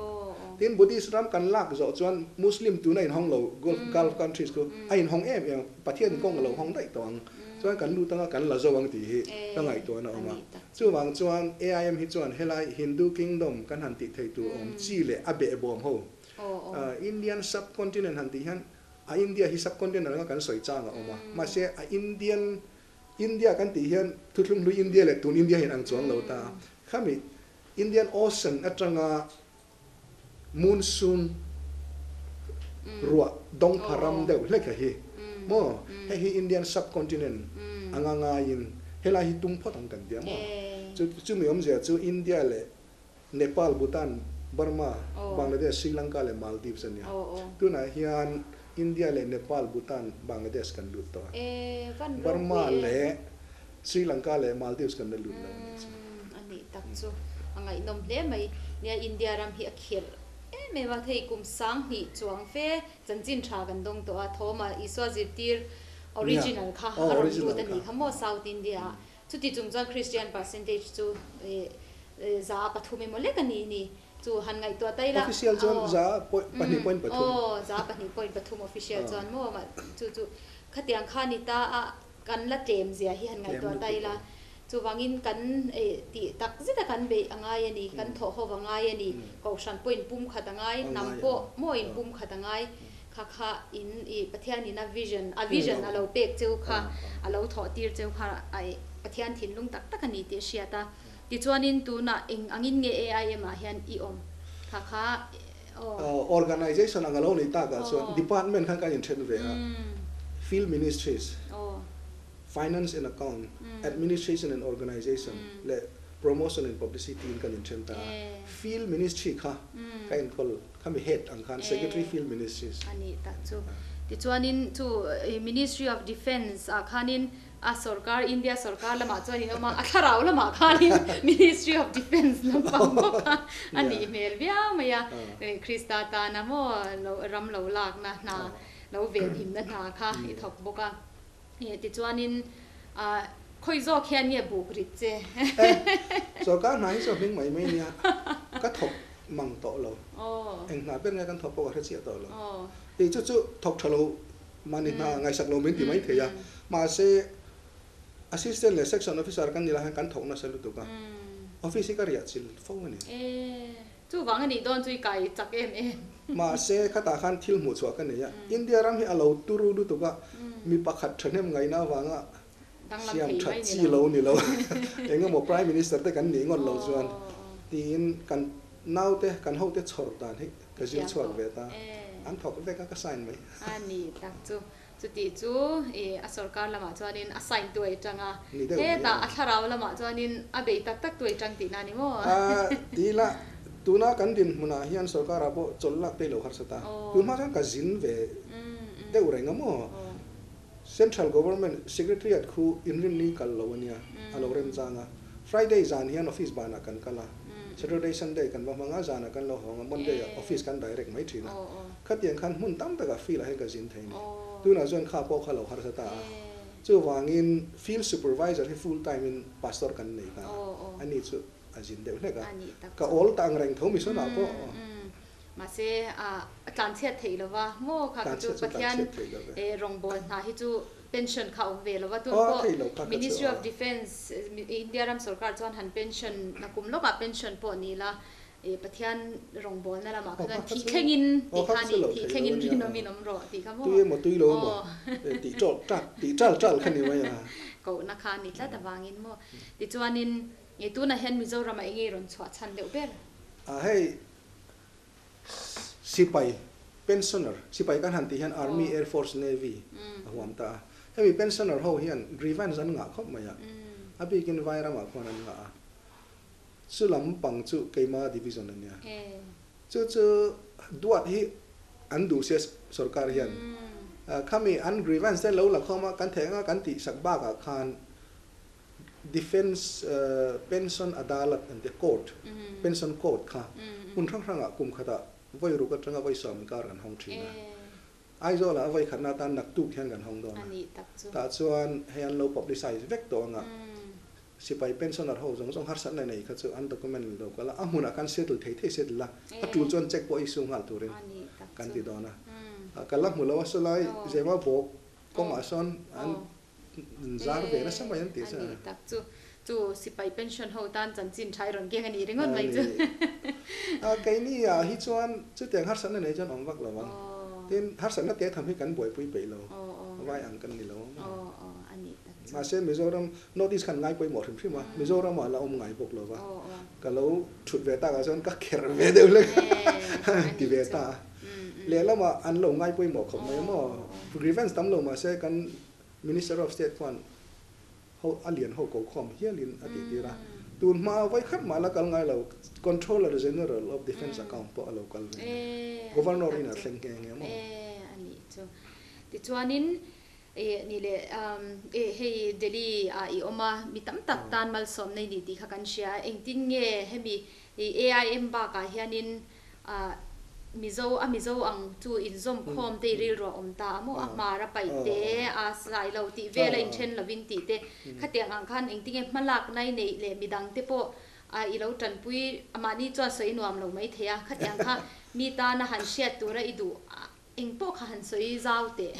Tin, Buddhist ram kan lak zawh chuan Muslim tuna inhawng lo Gulf Gulf countries khu a inhawng em em ang, Pathian kawng a lo hawng daih tawh ang. Chuan kan lut anga kan la zo ang tih hi ka ngaihtuahna a awm a. Chuvang chuan AIM hi chuan helai Hindu Kingdom kan han tih thei tur awm chi leh a behbawm ho Indian Subcontinent han tih hian a India hi Subcontinent anga kan sawi chang a awm a, mahse a Indian India kan tih hian thuthlung hlui India leh tun India hian ang chuang lo ta. Khami Indian Ocean atanga Monsoon ruah dawng pha ram deuh hlek a hi maw? Hei hi Indian subcontinent anga ngaiin helai hi tum phawt ang kan tia maw? Chu chumi awmzia chu India leh Nepal, Bhutan, Burma, Bangladesh, Sri Lanka leh Maldives a nia. Tunah hian India leh Nepal, Bhutan, Bangladesh kan lut tawh a. Burma leh Sri Lanka leh Maldives kan la lut lo a nih chu. A nih tak chu a ngaihnawm hle mai. Nia India ram hi a khirh em em a, hei kum 2000 chuang fe chanchin tha kan dawng tawh a, Thawma Isua zirtir original kha a rawn lut a nih kha maw South India ah. Chuti chung chuan Christian percentage chu 3% emaw lek a ni ni. Chu han ngaihtuah ta ila. Official chuan 2.3%. Aw, 2.3% official chuan maw chu chu khatiang kha ni ta a. Kan la tlem zia hi han ngaihtuah ta ila, chuvangin kan tih tak zeta kan beih a ngai a ni, kan thawh ho a ngai a ni, kohhran pawh in pum khat a ngai, hnam pawh maw in pum khat a ngai, kha kha in i Pathian in a vision, a vision a lo pek cheu kha, a lo thawh tir cheu kha Pathian thinlung tak tak a ni tih a hriat a. Tichuanin tunah eng angin nge AIM ah hian i awm kha kha aw. Organization ang a lo nei tak ah chuan department khan kan inthen ve a, Field Ministries, Finance and Account, Administration and Organization leh Promotion and Publicity in kan inthen ta a. Field Ministry kha ka enkawl khami head ang khan Secretary Field Ministries. A nih tak chu. Tichuanin chu Ministry of Defence ah khanin A sorkar, India sorkar lamah chuan in awm a, a thlarau lamah khanin Ministry of Defence lampang bawk a a nih hmel viau mai a. Krista tana maw lo ram lo lakna hna, lo venhimna hna kha i thawk bawk a. Tichuanin khawi zawk hian nge buk rit che? Sorkar hna hi chu a hming mai mai nia, ka thawk mang tawh lo. Eng hna ber nge kan thawk pawh ka hre chiah tawh lo. Tih chu chu thawk tha lo Mahni hna ngaihsak lo min ti mai thei a, mahse Assistant leh Section Officer kan ni lai hian kan thawk nasa lutuk a, Office hi ka riah chil fo a ni. E, chuvang a nih dawn chu i kai chak em em. Mahse khatah khan thil hmuh chhuah ka nei a, India ram hi a lo turu lutuk a, mi pakhat thahnem ngaihna avanga siam that chi lo ni lo, eng emaw Prime Minister te kan nih ngawt lo chuan tiin kan naute kan hote chhawr dan hi Ka zir chhuak ve ta. An thawk vek a, ka sign mai. A ni tak chu. Chutih chu i a sorkar lamah chuanin a sign tu ei tang a. Hetah a thlarau lamah chuanin a bei tak tak tu ei tang tihna a ni maw? A ti ila, tuna kan dinhmunah hian sorkarah pawh chawlh lak te i lo harsa ta. Tun hma chuan ka zin ve deuh reng a maw? Central Government Secretariat khu inrinni kal lo a nia, a lo remchang a. Friday zan hian office banah kan kal a, Saturday Sunday kan va hmang a, zanah kan lo hawng a, Monday ah office kan direct mai thin a. Khatiang khan hmun tam takah field ah hian ka zin thei ni. Tunah chuan kha pawh kha lo harsa ta a. Chuvangin field supervisor hi full time in pastor kan nei ta a, ani chu a zin deuh hlek a. Ka awl ta ang reng tho mission ah pawh. Mahse a tlanchhiat theih lova maw kha kha chu Pathian rawngbâwl hna hi chu pension kha a awm ve lova tun pawh Ministry of Defence India ram sorkar chuan han pension na kum lawkah pension pawh ni la Pathian rawngbâwlna lamah kha chuan thih thlengin tih kha a ni thih thlengin rinawmin awm rawh tih kha maw Tui emaw tui lo emaw tih ṭawlh ṭak tih ṭal ṭal kha ni mai a. Kohna kha a ni tlat avangin maw tichuanin tunah hian Mizoramah eng nge i rawn chhuah chhan deuh ber? A hei Sipai, pensioner, sipai kan han tih hian Army, Air Force, Navy a huam ta a. Hemi pensioner ho hian grievance an ngah khawp mai a, a bikin vai ramah khuan an ngah a. Chu lampang chu keima division a nia. Chu chu duat hi an duh sia sorkar hian. Khami an grievance te lo la khawm a, kan theih anga kan tih sak bakah khan Defence Pension Adalat an tia court, Pension Court kha hmun hrang hrangah kum khatah vawi ruk atanga vawi sawm inkar kan hawng thin a. Aizawlah a vawi khatna atan naktuk hian kan hawng dawn a. Tah chuan hei an lo publicise vek tawh anga Sipai pensioner ho zawng zawng harsatna nei kha chu an document lo kal a, a hmunah khan settle thei thei settle a, a tul chuan check pawh issue nghal turin kan ti dawn a. Ka la hmu lo a, sawlai Zema bawk kawngah sawn an zar ve nasa mai an tih chu. A ni tak chu, chu sipai pension ho tan chanchin tha i rawn keng a nih ringawt mai chu. Keini ah hi chuan chutiang harsatna nei chuan awm vak lo ang. Tin, harsatna te tham hi kan buaipui peih lo, vai ang kan ni lo. Mahse Mizoram North East khan ngai pawimawh hrim hrim a, Mizoram ah la awm ngai bawk lo va, ka lo thut ve takah chuan ka kherh ve deuh hlek a ti ve ta a. Lehlamah an lo ngai pawimawh khawp mai maw, grievance tam lo mahse kan Minister of State khuan ho a lian ho ko khawm hialin a tih tir a, tun hma vawi khat mah la kal ngai lo Controller General of Defence Account pawh a lo kal ve mai, Governor in a thleng nghe nghe maw. Tichuanin E ni le e hei Delhi ah i awm a, mi tam tak tan malsawm nei ni tih kha kan hria a, engtin nge hemi AIM bakah hianin Mizo a Mizo ang chu inzawm khawm te i rilru a awm ta a maw, a hmar a paih te a sai lo tih vel a inthen lovin tih te khatiang ang khan engtin nge hmalak nai neih leh midang te pawh i lo tanpui mahni chuan sawi nuam lo mai thei a, khatiang kha mi tana han hriat tura i duh Eng pawh kha han sawi zau teh.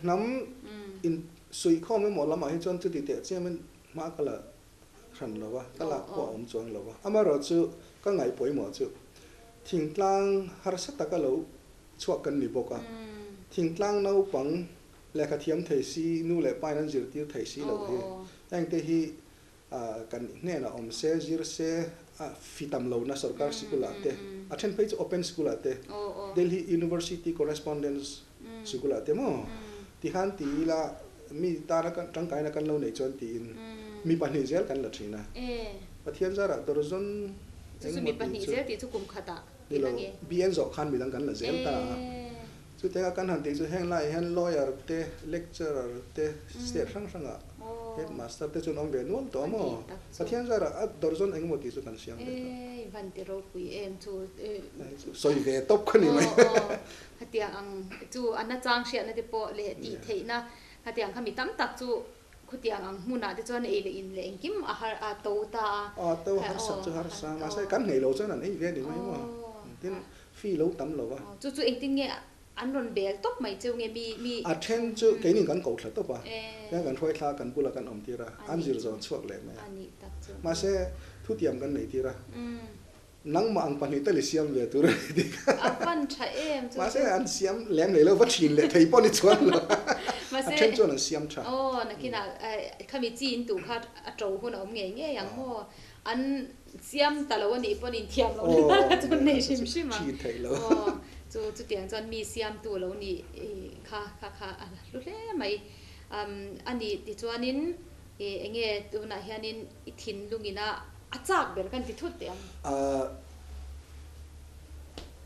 Hnam in suihkhawm emaw lamah hi chuan chuti teh chiamin hma ka la hran lo va, ka lak pawh a awm chuang lo va. Amaherawhchu ka ngaih pawimawh chu thingtlang harsa taka lo chhuak kan ni bawk a, thingtlang naupang lehkha thiam thei si, nu leh pain an zirtir thei si loh hi, hengte hi Kan hnenah awm se, zir se, a fi tam lohna sorkar sikulah te, a then phei chu open school-ah te, Delhi University Correspondence sikulah te maw tikhan ti ila mi tana tangkaina kan lo neih chuan tiin mi pahnih zel kan la thin a. Pathian zarah dawrzawn engemaw tih chu ni lo, BN zawh khan midang kan la zel ta a. Chutianga kan han tih chu heng laiah hian lawyer te, lecturer te, state hrang hrangah headmaster te chuan awm ve nual tawh a maw? Pathian zarah a dawrzawn eng emaw tih chu kan siam ve tawh. Ei van ti ropui em chu. Sawi ve tawp kha ni mai. Khatiang ang chu a nachang hriatna te pawh leh tih theihna khatiang kha mi tam tak chu khutiang ang hmunah te chuan ei leh in leh engkim a har a to ta a. Aw to harsa chu harsa mahse kan ngei lo chuan an ei ve a ni mai maw? Tin Fee lo tam lo a. Chu chu engtin nge an rawn bel tawp mai cheu nge mi mi. A then chu keini kan ko thla tawp a, keng kan hruai thla kan bula kan awm tir a, an zir zawn chhuak leh mai a. Mahse thutiam kan nei tir a, nangmah ang pahnih tal i siam ve tur a ni tih kha. A van tha em chu chu. Mahse an siam lem leh lo va thin leh thei pawh ni chuan lo. A then chuan an siam tha. Aw nakinah khami chi in tuh kha a to hun a awm ngei ngei ang maw. An siam ta lo a nih pawn inthiam lo na nana chuan nei hrim hrim a. Aw, chu chutiang chuan mi siamtu lo nih kha kha kha a hlu hle mai. A nih tichuanin eng nge tunah hianin i thinlungin a a chak ber kan ti thut teh ang.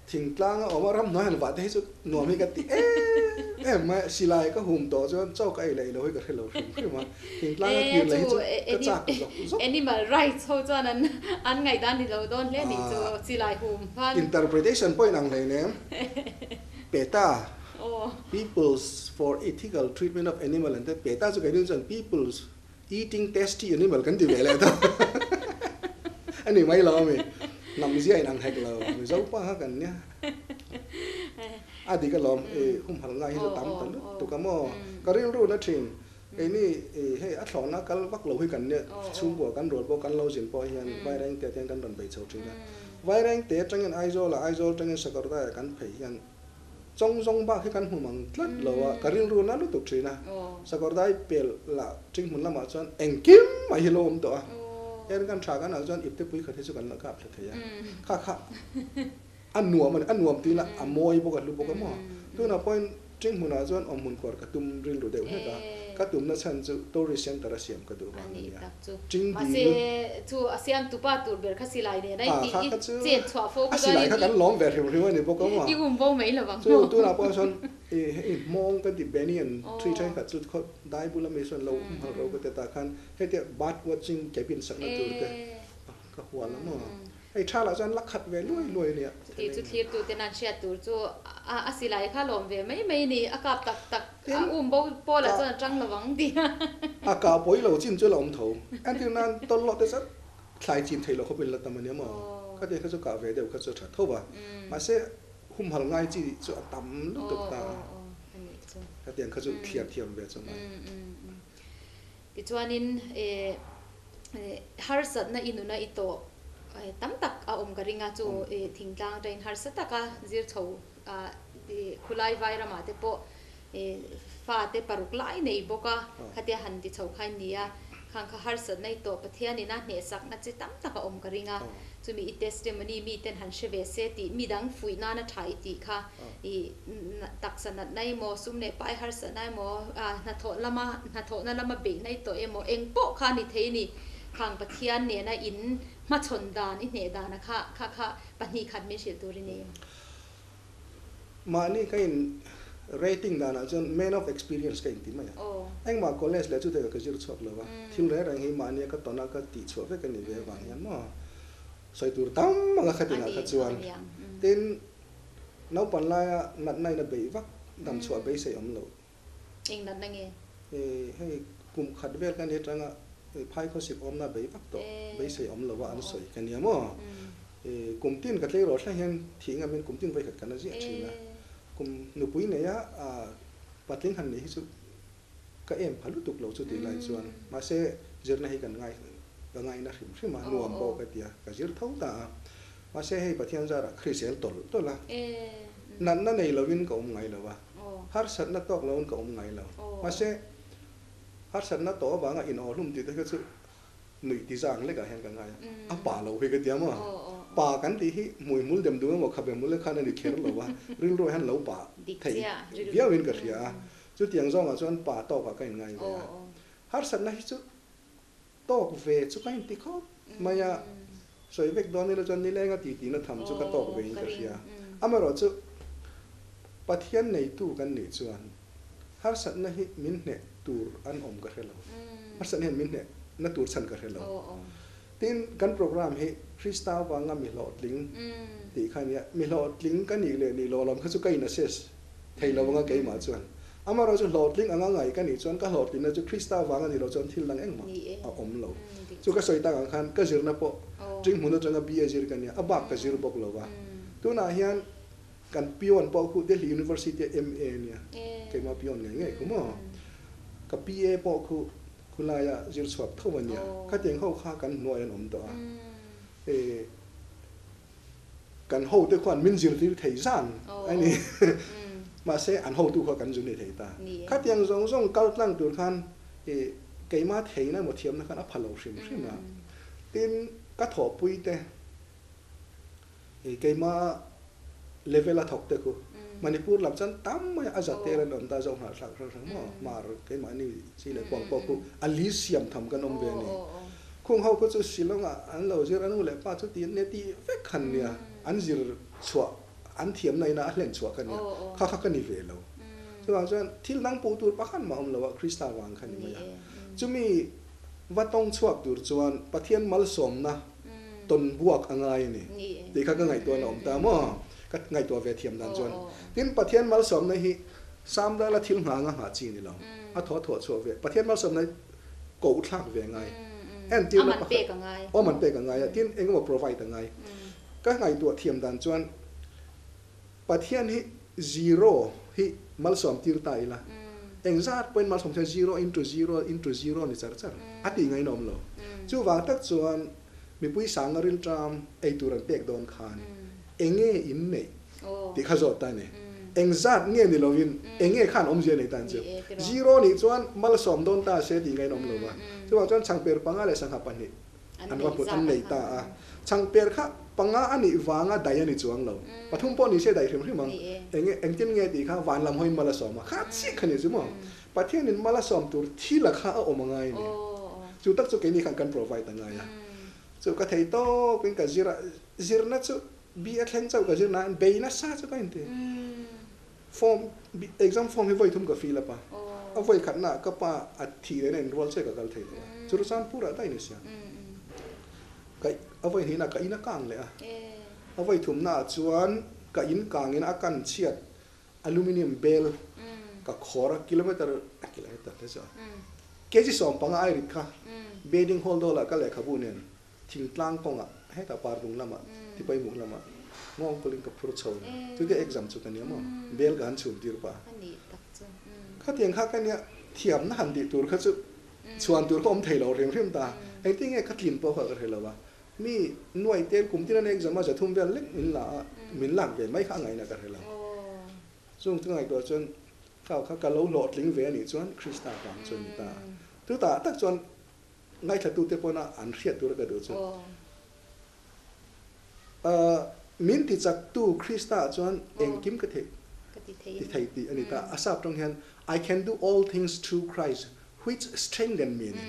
Thingtlang a awm a, ramhnuai han vah te hi chu nuam hi ka ti em em mai a, silai ka hum tawh chuan chaw ka ei leh ei lo hi ka hre lo hrim hrim a, thingtlang a kir leh hi chu ka chak zawk zawk. Animal rights ho chuan an an ngaihdan ni lo dawn hle nih chu silai hum khan. Interpretation pawh inang hlei nem PETA, People's for Ethical Treatment of Animal an ti a, PETA chu keini chuan People's Eating tasty animal kan ti ve leh ta a ni mai lo ami hnam zia in ang hek lo Mizo pa kha kan nia a dik alawm i humhal ngai hi chu tam ta lut tuk a maw ka rilru na thin keini i hei a thlawhna kal vak lo hi kan nia chhungkua kan rual pawh kan lo zin pawh hian Vairengte te hian kan rawn bei chho thin a Vairengte atangin Aizawl ah Aizawl atangin Sakawrdai ah kan phei hian Chawng zawng bak hi kan hmu mang tlat lo a, ka rilru na lutuk thin a. Sakawrdai pel lah ṭinghmun lamah chuan engkim mai hi lo awm tawh a. Heng kan tha kan ah chuan ipte pui khat hi chu kan la kap thla thei a. Kha kha a nuam a ni, a nuam tih ila a mawi bawk a hlu bawk a maw. Tunah pawhin ṭinghmunah chuan awmhmun khuar ka tum rilru deuh hlek a. Ka tumna chhan chu tourist center a siam ka duh vang a nia. Ching dil. Mahse chu a siam tupa tur ber kha silai nen a intih i chet chhuah fo kha chuan i. A silai kha kan lawm ve hrim hrim a ni bawk a maw. I um bo mai lo vang maw. Chu tunah pawh sawn hei hmawng kan ti Banyan tree thenkhat chu khaw dai bula mi sawn lo humhal ro ka ti ta khan hetia bird watching cabin sakna tur te ka hual a maw. Hei tha lah chuan la khat ve luai luai a nia. Chuti chu thlirtute nan hriat tur chu a silai kha lawm ve mai mai a ni. A kap tak tak a um bo pawlah chuan a tang lo vang tih a. A kah pawi lo chin chu la awm tho. Entir nan tawlh te chuan thlai chin thei lo khawpin la tam a nia maw. Khatiang kha chu kah ve deuh kha chu a tha tho va. Mahse humhal ngai chi chu a tam lutuk ta a. Khatiang kha chu thliar thiam ve chu ngai. Tichuanin harsatna i nuna i tawh tam tak a awm ka ring a, chu thingtlang atangin harsa taka zir chho khulai vai ramah te pawh fate paruk lai nei bawk a, khatia han ti chho kha in ni a, khang kha harsatna i tawh Pathianin a hnehsakna chi tam tak a awm ka ring a, chumi i testimony miten han hre ve se tih midang fuih nana tha i tih kha I taksa natna emaw, sum leh pai harsatna emaw, hnathawh lama hnathawhna lama beihna i tawh emaw, eng pawh kha ni thei a ni. Khang Pathian nena in hmachhawn dan, i hneh dana kha kha kha pahnih khat min hrilh tur i nei em? Mahni ka in rating danah chuan man of experience ka inti mai a. Engmah college leh chutah ka zir chhuak lo va, thil reng reng hi mahnia ka tawn a ka tih chhuah vek a ni ve avang hian maw sawi tur tam anga khatinah kha chuan tin, Naupan laia natna in a beih vak dam chhuah beisei awm lo. Eng natna nge? Hei kum khat vel ka ni atanga phai khawsik awmna beih vak tawh beisei awm lo a an sawi ka nia maw? Kum tin ka tleirawl thleng hian thih ngamin kum tin vawikhat kan la ziah thin a. Kum nupui neia patling han nih hi chu ka em pha lutuk lo chu tih lai chuan mahse zirna hi kan ngai ka ngaina hrim hrim a nuam pawh ka ti a ka zir tho ta a mahse hei Pathian zarah Krisel tawlh tawlh a natna nei lovin ka awm ngai lo a harsatna tawk loin ka awm ngai lo mahse harsatna tawh avanga in aw hlum tih te kha chu nuih ti zang lekah hian ka ngai a a pa lo hi ka ti a maw pa kan tih hi hmui hmul dem dum emaw khabe hmul khan a ni kher lo a rilru hian lo pa thei viauin ka hria a. Chutiang zawngah chuan pa tawkah ka inngai ve a, harsatna hi chu tawk ve chu ka inti khawp mai a, sawi vek dawn ila chuan nilenga titihna tham chu ka tawk vein ka hria. Amaherawh chu Pathian neitu kan nih chuan harsatna hi min hneh tur an awm ka hre lo, harsatna hian min hneh na tur chhan ka hre lo. Tin, kan program hi Krista avanga mi hlawhtling tih kha a nia, mi hlawhtling ka nih leh nih loh lam kha chu ka in assess thei lo anga keimah chuan. Amaherawh chu hlawhtling anga ngaih ka nih chuan ka hlawhtlinna chu Krista avanga nih loh chuan thil dang engmah a awm lo. Chu ka sawi tak ang khan ka zirna pawh Ṭinghmun atanga BA zir ka nia, a bak ka zir bawk lo va. Tunah hian kan peon pawh khu Delhi University a MA nia, keimah peon ngei ngei khu maw? Ka PA pawh khu khulaia zir chhuak tho a nia. Khatiang ho kha kan hnuai an awm tawh a. Kan hote khuan min zirtir thei zan a ni. Mahse an hotu kha kan zu ni thei ta. Khatiang zawng zawng kal tlang tur khan i keimah theihna emaw thiamna khan a pha lo hrim hrim a. Tin, ka thawhpui te i keimah level a thawk te khu Manipur lam chuan tam mai a za tel an awm ta zo nghah thlak hrang hrang maw. Hmar keimahni chi leh kuang pawh khu a li siam tham kan awm ve a ni. Khung ho khaw chu Shillong ah an lo zir a nu leh pa chu ti an nia ti vek khan nia an zir chhuah an thiamna ina a hlen chhuah kha nia kha kha ka ni ve lo. Chuvang chuan thil dang puh tur pakhat mah awm lo a Krista vang kha ni mai a. Chumi va tawng chhuak tur chuan Pathian malsawmna tawn buak a ngai a ni tih kha ka ngaihtuah na awm ta maw ka ngaihtuah ve thiam dan chuan. Tin Pathian malsawmna hi Samdala thil nghah anga nghah chi ni lo a thaw thuah chhuah ve Pathian malsawmna hi koh thlak ve ngai. Entirna pakhat aw man pek a ngai a, tin engemaw provide a ngai. Ka ngaihtuah thiam dan chuan Pathian hi zero hi malsawm tir ta ila, engzat pawhin malsawm thei zero into zero into zero ni char char a tih ngain a awm lo. Chuvang tak chuan mipui sanga rilṭam ei tur an pek dawn khan enge in neih tih kha zawt ta a ni. Engzat nge ni lovin enge khan awmzia nei tan chu. Zero nih chuan malsawm dawn ta se tih ngain awm lo va. Chuvang chuan changper panga leh sangha pahnih an va hmu an nei ta a. Changper kha panga a nih vanga dai a ni chuang lo. Pathum pawh ni se daih hrim hrim ang. Enge engtin nge tih kha van lam hawiin mal a sawm a. Kha chiah kha ni chu maw. Pathianin mal a sawm tur thil a kha a awm a ngai a ni. Chu tak chu keini khan kan provide a ngai a. Chu ka thei tawpin ka zir a, zirna chu bi a thleng chauh ka zir nain bei nasa chu ka inti. Form, exam form hi vawi thum ka fill up a, a vawi khatna ah ka pa a thih lehna inrual chiah ka kal thei lo a, Churachandpur ah daih ni sia. Ka a vawi hnihna ka in a kang leh a, a vawi thumna ah chuan ka in kangin a kan chhiat Aluminium bel ka khawr a kilometer kilometer te chu kg 15 ai rit kha bedding hall dawlah ka lehkhabu nen thingtlang kawngah hetah parvung lamah tipaimuk lamah nghawng pawlin ka phur chho nen chutia exam chu ka nia maw bel ka han chhum tir pah khatiang kha ka nia thiamna han tih tur kha chu chhuan tur kha awm thei lo hrim hrim ta engtin nge ka tlin pawh kha ka hre lo a. Mi nuai tel kum tin a nek zam a 300 vel lek min la a, min lak ve mai kha a ngaihna ka hre lo. Chung chu ngaihtuah chuan kha kha ka lo hlawhtling ve a nih chuan Krista vang chu a ni ta. Chutah tak chuan ngaithlatute pawna an hriat tura ka duh chu min tichaktu Krista ah chuan engkim ka theih ti thei tih a ni ta. A sap tawng hian I can do all things through Christ which strengthen me a ni.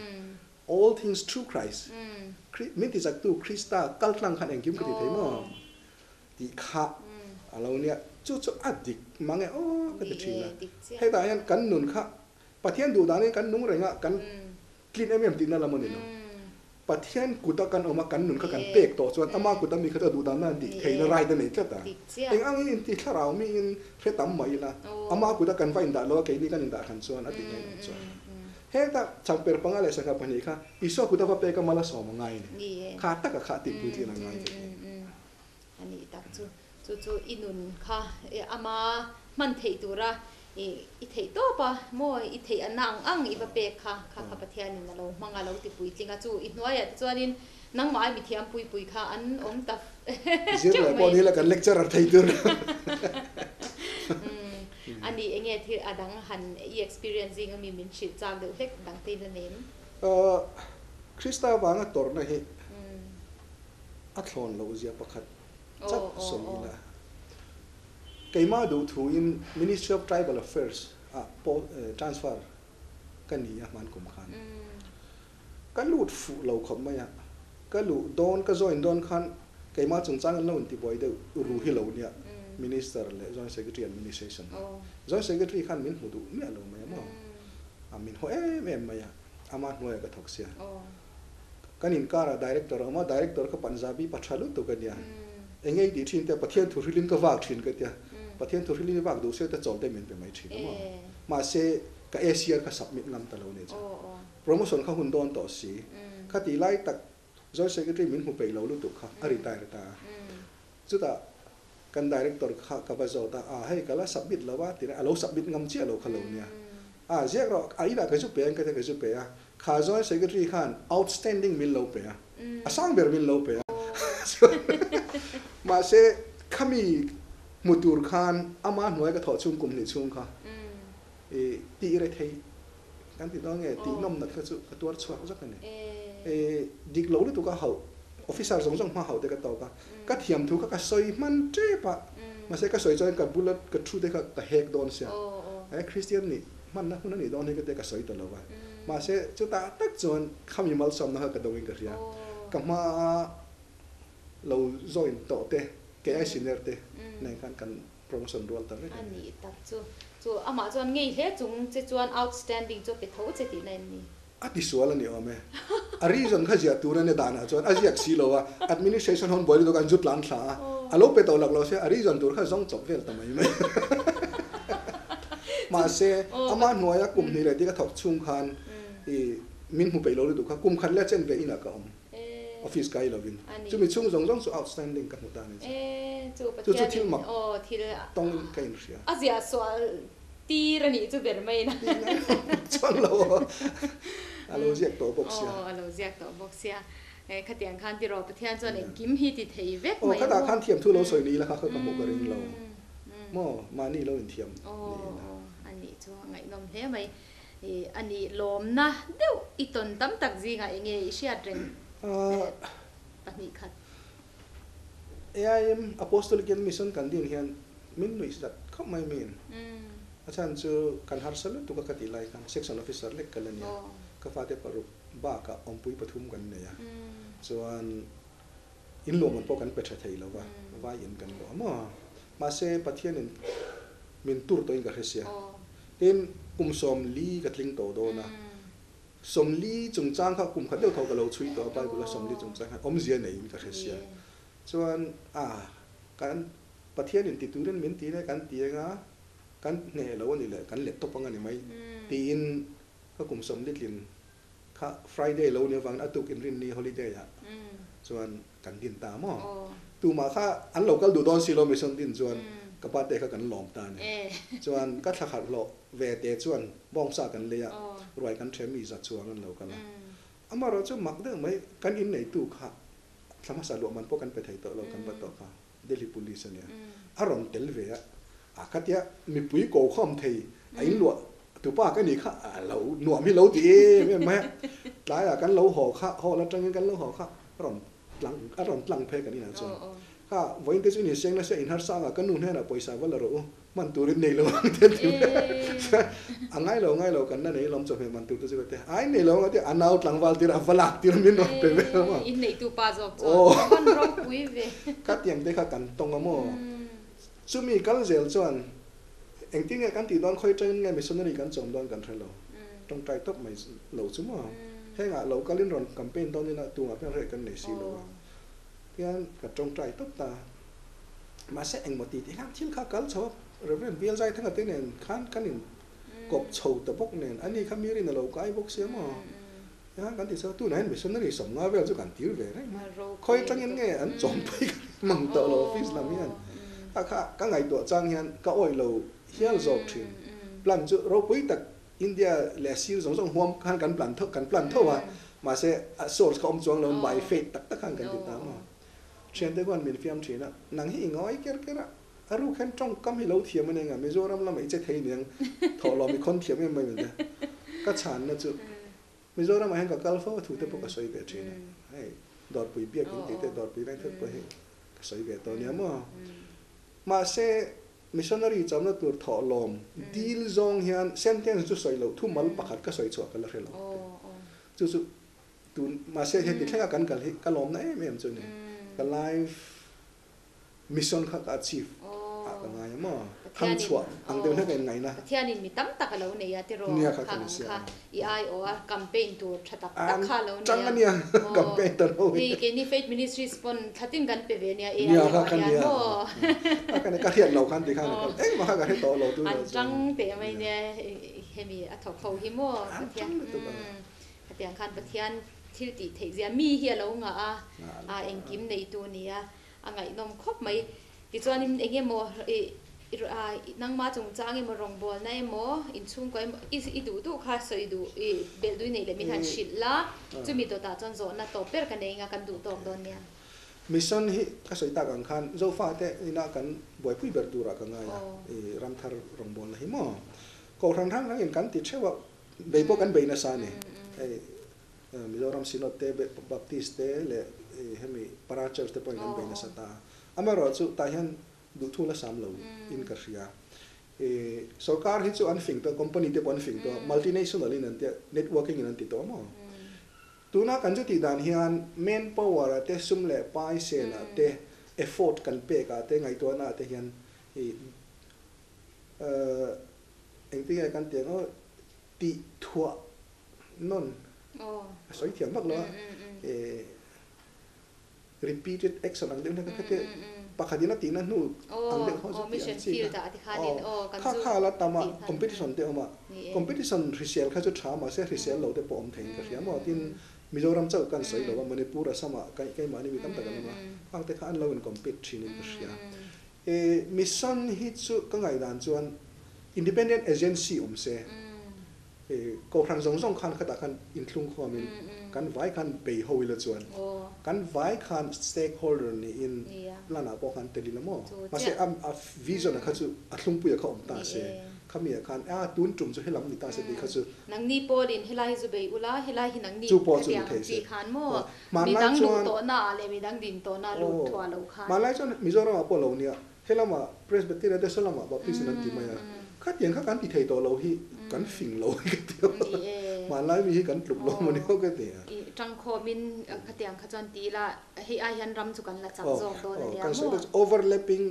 All things through Christ, Min tizaktu Krista kal tlang khan engkim ka ti thei maw? tih kha a lo nia. Chu chu a dik mang e aw ka ti thin a. Hetah hian kan nun kha Pathian duh danin kan nung reng a, kan tlin em em tihna lam a ni lo. Pathian kuta kan awm a, kan nun kha kan pek tawh chuan ama kuta mi kha chu a duh danna an tih theihna right a nei tlat a. Eng angin inti thlarau miin hre tam mah ila, ama kuta kan va indah lo a, keini kan indah hran chuan a tih ngaih awm chuan. Heta changper panga leh sangha pahnih kha Isua kut ava pek a mal a sawm a ngai a ni. Kha taka kha tih puitlin a ngai ve. A nih tak chu. Chu chu i nun kha ama hman theih tura i theih tawp a maw i theih a na ang ang i va pek kha kha kha Pathianin a lo hmang a lo ti puitling a chu i hnuaiah te chuanin nangmah ai mithiam pui pui kha an awm ta Zir leh pawh ni la kan lecturer thei tur. A ni, enge thil a dang han i experience zing ami min hrilh chak deuh hlek dang te in la nem? Krista vanga tawrhna hi a thlawn loh zia pakhat chauh sawi ila. Keimah duh thuin Ministry of Tribal Affairs ah pawh transfer ka ni a hman kum khan. Ka lut fuh lo khawp mai a, ka luh dawn ka join dawn khan keimah chungchang an lo intibuai deuh ru hi lo nia Minister leh Joint Secretary Administration kha. Joint Secretary khan min hmu duh miah lo mai a maw? A min haw em em mai a, ama hnuaiah ka thawk sia. Kan inkarah Director a awm a, Director kha Punjabi pa tha lutuk a nia. Eng nge i tih thin te, Pathian thu hrilhin ka vak thin ka tia. Pathian thu hrilhin i vak duh se te chawl te min pe mai thin a maw? Mahse ka ACR kha submit ngam ta lo nia chu. Promotion kha hun dawn tawh si. Kha tih lai tak Joint Secretary min hmu peih lo lutuk kha a retire ta a. Chutah kan Director kha ka va zawt a, a hei ka la submit lo a tih a lo submit ngam chiah lo kha lo nia. A ziak rawh a inah ka zu pe ang ka tia ka zu pe a. Kha Joint Secretary khan outstanding min lo pe a, a sang ber min lo pe a. Mahse khami hmu tur khan ama hnuai ka thawh chhung kum hnih chhung kha i tih re thei kan ti dawn nge tih nawmna kha chu ka tuar chhuak zak a ni. I dik lo lutuk a hauh officer zawng zawng hma hauh te ka tawk a, ka thiam thu kha ka sawi hman tep a, mahse ka sawi chuan ka bula ka thu te kha ka hek dawn sia, he Christian nih hmanna hun a nih dawn hi ka tia ka sawi ta lo va, mahse chutah tak chuan khami malsawmna kha ka dawngin ka hria, ka hma lo join tawh te kei ai senior te nen khan kan Promotion rual ta vek a ni. A nih tak chu. Chu amah chuan ngei hle chung che chuan outstanding chu a pe tho che tihna em ni? A ti sual a ni awm e. A reason kha ziah tur a ni danah chuan a ziak si lo a, administration hawn buai lutuk an zu tlan thla a, a lo pe tawh lak lo se a reason tur kha zawng chawp vel ta mai mai. Mahse, amah hnuaia kum hnih leh dik a thawk chhung khan i min hmu peih lo lutuk kha kum khat leh chen ve inah ka awm. Office kai lovin chumi chhung zawng zawng chu outstanding ka hmu ta a ni chu. Chu chu thil mak tawng ka inhria. A ziah sual tir a nih chu ber mai na. Chuan lo a lo ziak tawh bawk sia. Aw a lo ziak tawh bawk sia. Khatiang khan tiraw Pathian chuan engkim hi ti thei vek mai a maw. Aw khatah khan thiamthu lo sawi ni ila kha kha ka hmuh ka ring lo. Maw mahni lo inthiam ni ila. Aw a nih chu a ngaihnawm hle mai. I a nih lawmna deuh i tawn tam tak zingah eng nge i hriat reng pahnih khat? AIM Apostolic Mission kan din hian min nuih zat khawp mai min. A chhan chu kan harsa lutuk a ka tih lai khan section officer lek ka la nia, ka fate paruk bakah awmpui pathum kan nei a, chuan in luahman pawh kan pe tha thei lo va, vai in kan luah maw? Mahse Pathianin min tur tawhin ka hre sia. Tin, kum 40 ka tling tawh dawn a, 40 chungchang kha kum khat deuh tho ka lo chhui tawh a, Bible-a 40 chungchang khan awmzia neiin ka hre sia. Chuan a, kan Pathianin ti turin min ti le kan ti anga kan hneh lo a ni le, kan let tawp ang a ni mai tiin ka kum 40 tlin kha Friday lo ni avangin a tuk inrinni holiday ah chuan kan din ta maw? Tumah kha an lo kal duh dawn si lo mission din chuan ka pa te kha kan lawm ta a ni. Chuan ka thla khat hlawh ve te chuan bawngsa kan lei a, ruai kan ṭhe mi za chuang an lo kal a. Amaherawhchu chu mak deuh mai kan inneitu kha thla hmasa luah man pawh kan pe thei tawh lo kan va tawh kha Delhi Police a nia. A rawn tel ve a, a khatia mipui ko khawm thei a inluah tupa ka nih kha a lo nuam hi lo ti em em mai a. Tlaiah kan lo haw kha, hall atangin kan lo haw kha a rawn tlang a rawn tlang phei kan inah chuan kha vawiin te chu in inseng nasa in harsa anga ka nu hnenah pawisa va la rawh u hman turin nei lo ang te ti a ngai lo ngai lo kan la nei lawm chawhmeh man tur te chu ka ti a in nei lo anga ti a nau tlangval tir a va lak tir min rawn pe vel a maw in neih tu pa zawk chuan hman ropui ve ka tiang te kha kan tawng a maw chumi kal zel chuan engtin nge kan tih dawn khawi tangin nge missionary kan chawm dawn kan hre lo tawngtai tawp mai lo chu maw hengah lo kalin rawn campaign dawn ila tungah pian reh kan nei si lo a tian ka tawngtai tawp ta. Mahse engmaw ti tih khan thil kha kal chho a, Reverend Bial Zaithanga te nen khan kan in kawp chho ta bawk nen, ani kha mi rin a lo kai bawk sia maw? Tihian kan ti chho a, tunah hian missionary 50 vel chu kan tir ve reng mai. Khawi atangin nge an chawm phei ka ring mang tawh lo office lam hian. Kha kha ka ngaihtuah chang hian ka awih lo hial zawk thin. Plan chu ropui tak India leh sir zawng zawng huam khan kan plan tho kan plan tho a, mahse a source kha awm chuang lo by faith tak tak khan kan ti ta maw? Thiante khuan min fiam thin a, nang hi i ngawi ker ker a, a ruk hian tawngkam hi lo thiam a nia nga, Mizoram lamah i che thei niang, thawhlawm i khawn thiam em mai min ti. Ka chhanna chu, Mizoramah hian ka kal fo a thu te pawh ka sawi ve thin a, hei Dawrpui biak in tih te, Dawrpui veng theuh pawh hi ka sawi ve tawh nia maw. Mahse, missionary chamna tur thawhlawm dil zawng hian sentence chu sawi loh thumal pakhat ka sawi chhuah ka la hre lo. Chu chu Tun mahse heti thlenga kan kal hi ka lawmna em em chu ni. Ka life mission kha ka achieve ah ka ngai a maw? Thang chhuah ang deuh hlek a in ngaihna. Pathianin mi tam tak a lo nei a tiraw? Nia kha ka ni sia. Kha i aiawh a campaign tur tha tak tak kha a lo nei a. Chang a nia campaign ta lo hi. Hei keini Faith Ministries pawn thlatin kan pe ve nia AI ah hian maw? Kha ka ni ka hriat lo khan ti khan engmah kha ka hre tawh lo tu An chang teh mai nia hemi a thawk ho hi maw? An chang lutuk a. Hetiang khan Pathian thil tih theih zia mi hi a lo ngah a, a engkim neitu a ni a, a ngaihnawm khawp mai. Tichuanin eng emaw ih nangma chungchang emaw rawngbawlna emaw inchhungkaw emaw i duh duh kha sawi duh ih belh duh i neih leh min han hrilh la, chumi dawtah chuan zawhna tawp ber ka nei anga kan duh tawk dawn nia. Mission hi ka sawi tak ang khan Zofate ina kan buaipui ber turah ka ngai a, i ramthar rawngbawlna hi maw Kohhran hrang hrangin kan ti theuh a, Bei pawh kan bei nasa a ni. Hei Mizoram Synod te, Baptist te leh hemi Para Church te pawhin kan bei nasa ta a. Amaherawhchu tah hian duhthu la sam lo in ka hria. Sorkar hi chu an fing tawh, company te pawh an fing tawh a, multinational in an tia, networking in an ti tawh a maw? Tuna kan chu tih dan hian manpower ah te, sum leh pai sel ah te, effort kan pek ah te, ngaihtuahna ah te hian Engtin nge kan tih ang aw, tih thuah nawn a sawi thiam vak lo a, repeated action ang deuh hian ka hre pakhat in a tihna hnu ang deuh ho chu tih ang chi kha kha kha la tam a competition te awm a, competition hrisel kha chu tha mahse hrisel lo te pawh awm theiin ka hria maw tin Mizoram chauh kan sawi lo a Manipur Assam ah keimahni mi tam tak an awm a khang te kha an lo in compete thin in ka hria. E mission hi chu ka ngaihdan chuan independent agency awm se, e kohhran zawng zawng khan khatah khan inthlung khawmin kan vai khan bei ho ila chuan kan vai khan stakeholder niin plan ah pawh khan tel ila maw? Mahse a vision a kha chu a thlungpuia kha awm ta se, khami ah khan a tun tum chu helam ni ta se tih kha chu. Nangni pawlin helai hi zu bei ula, helai hi nangni khatiang ang chi khan maw? Midang luh tawhna ah leh midang din tawhna lut thuah lo khan. Hmanlai chuan Mizoram ah pawh lo nia, helamah Presbyterian te saw lamah Baptist in an ti mai a. Khatiang kha kan ti thei tawh lo hi kan fing lo hi ka ti a, hmanlai mi hi kan tluk lo maw ni aw ka ti a. I tangkhawmin khatiang kha chuan ti ila hei ai hian ram chu kan la chak zawk dawn a nia maw? Kan sawi chu overlapping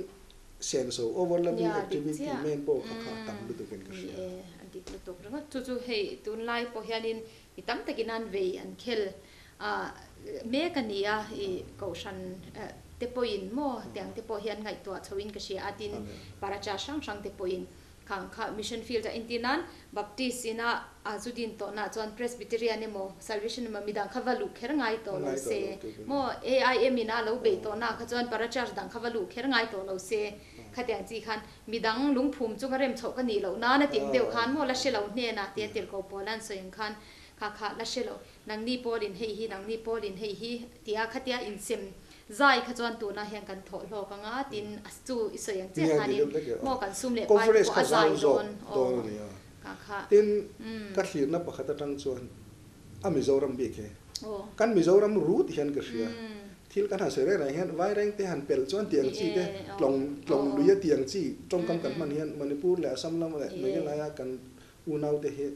senso, overlapping activity main pawh kha kha a tam lutuk in ka hria. Ni e, a dik lutuk ringawt. Chu chu hei tunlai pawh hianin mi tam takin an vei an khel a mek a ni a, i kohhran te pawhin maw tiang te pawh hian ngaihtuah chhoin ka hria a, tin paracha hrang hrang te pawhin khang kha mission field a intir nan Baptist ina a zu din tawh nah chuan Presbyterian emaw Salvation emaw midang kha va luh kher ngai tawh lo se maw AIM ina a lo beih tawh nah kha chuan para church dang kha va luh kher ngai tawh lo se khatiang chi khan midang lungphum chunga rem chhoh ka nih loh nan a tih deuh khan maw la hre lo hnenah tia tirhkoh pawl an sawi ang khan kha kha la hre lo. Nangni pawlin hei hi, nangni pawlin hei hi tia khatia insem zai kha chuan tunah hian kan thawh hlawk ang a, tin a chu i sawi ang chiah khanin maw kan sum leh pai te pawh a zai dawn aw kha kha. Tin, ka thlirna pakhat atang chuan a Mizoram bik hi kan Mizoram rut hian ka hria, thil kan han sawi reng reng hian Vairengte han pelh chuan tiang chi te tlawng tlawng luia tiang chi tawngkam kan hman hian Manipur leh Assam lam leh Meghalaya kan Unaute hi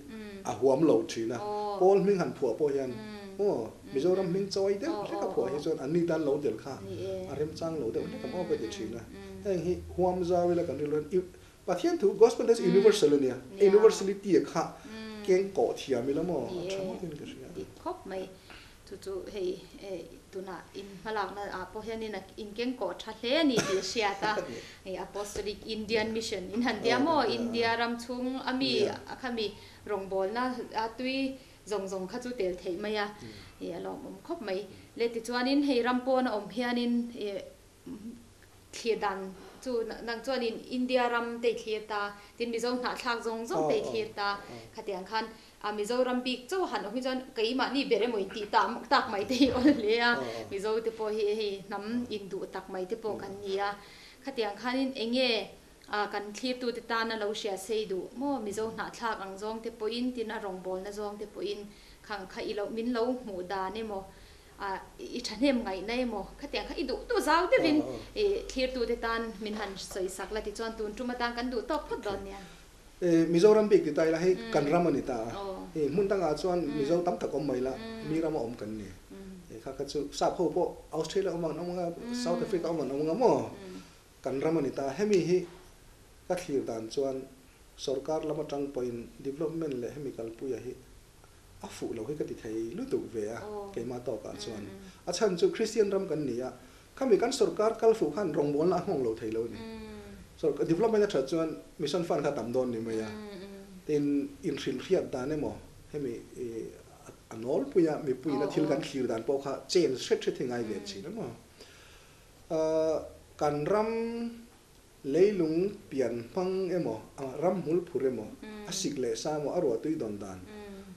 a huam lo thin a, Paul hming han phuah pawh hian aw Mizoram hming chawi deuh hlek a phuah hi chuan an ni tan lo tel kha a remchang lo deuh hlek a maw ka ti thin a. Heng hi huam zau ila kan rilru hian Pathian thu Gospel te chu universal a nia, universality a kha keng kawh thiam ila maw a tha ngawt in ka hria. Dik khawp mai. Chu chu hei tunah in hmalakna ah pawh hianin a inkeng kawh tha hle a ni tih a hriat a, hei Apostolic Indian Mission in han tia maw India ram chhung a mi a khami rawngbawlna a tui zawng zawng kha chu tel theih mai a, hei a lawmawm khawp mai. Le tichuanin hei ram pawn a awm hianin Thlir dan chu nang chuanin India ram te i thlir ta, tin Mizo hnahthlak zawng zawng te i thlir ta, khatiang khan a Mizoram bik chauh han awm hi chuan keimahni ber emaw intih tak tak mai te hi awl hle a, Mizo te pawh hi hei hnam induh tak mai te pawh kan ni a, khatiang khanin eng nge kan thlirtute tana lo hria sei duh maw Mizo hnahthlak ang zawng te pawhin tin a rawngbawlna zawng te pawhin khang kha i lo min lo hmuh dan emaw A, i thahnem ngaihna emaw? Khatiang kha i duh duh zau deuhin i thlirtute tan min han sawi sak la tichuan tun tum atan kan duh tawk phawt dawn nia. Mizoram bik ti ta ila hei kan ram a ni ta a, hmun dangah chuan Mizo tam tak awm mai la, mi rama awm kan ni. Kha kha chu sap ho pawh Australia awm ang an awm anga, South Africa awm ang an awm anga maw? Kan ram a ni ta a, hemi hi ka thlir dan chuan sorkar lam atang pawhin development leh hemi kalpuia hi A fuh lo hi ka ti thei lutuk ve a, keimah tawkah chuan. A chhan chu Kristian ram kan ni a, khami kan sorkar kal fuh khan rawngbawlna a nghawng lo thei lo a ni. Sorkar development a that chuan mission fund kha a tam dawn ni mai a, tin inhrilhriat dan emaw hemi a nawlpuia mipuiin a thil kan thlir dan pawh kha change hret hret hi ngai ve thin a maw. Kan ram Leilung pian hmang emaw, a ram hmul phur emaw, a sik leh sa emaw, a ruahtui dawn dan,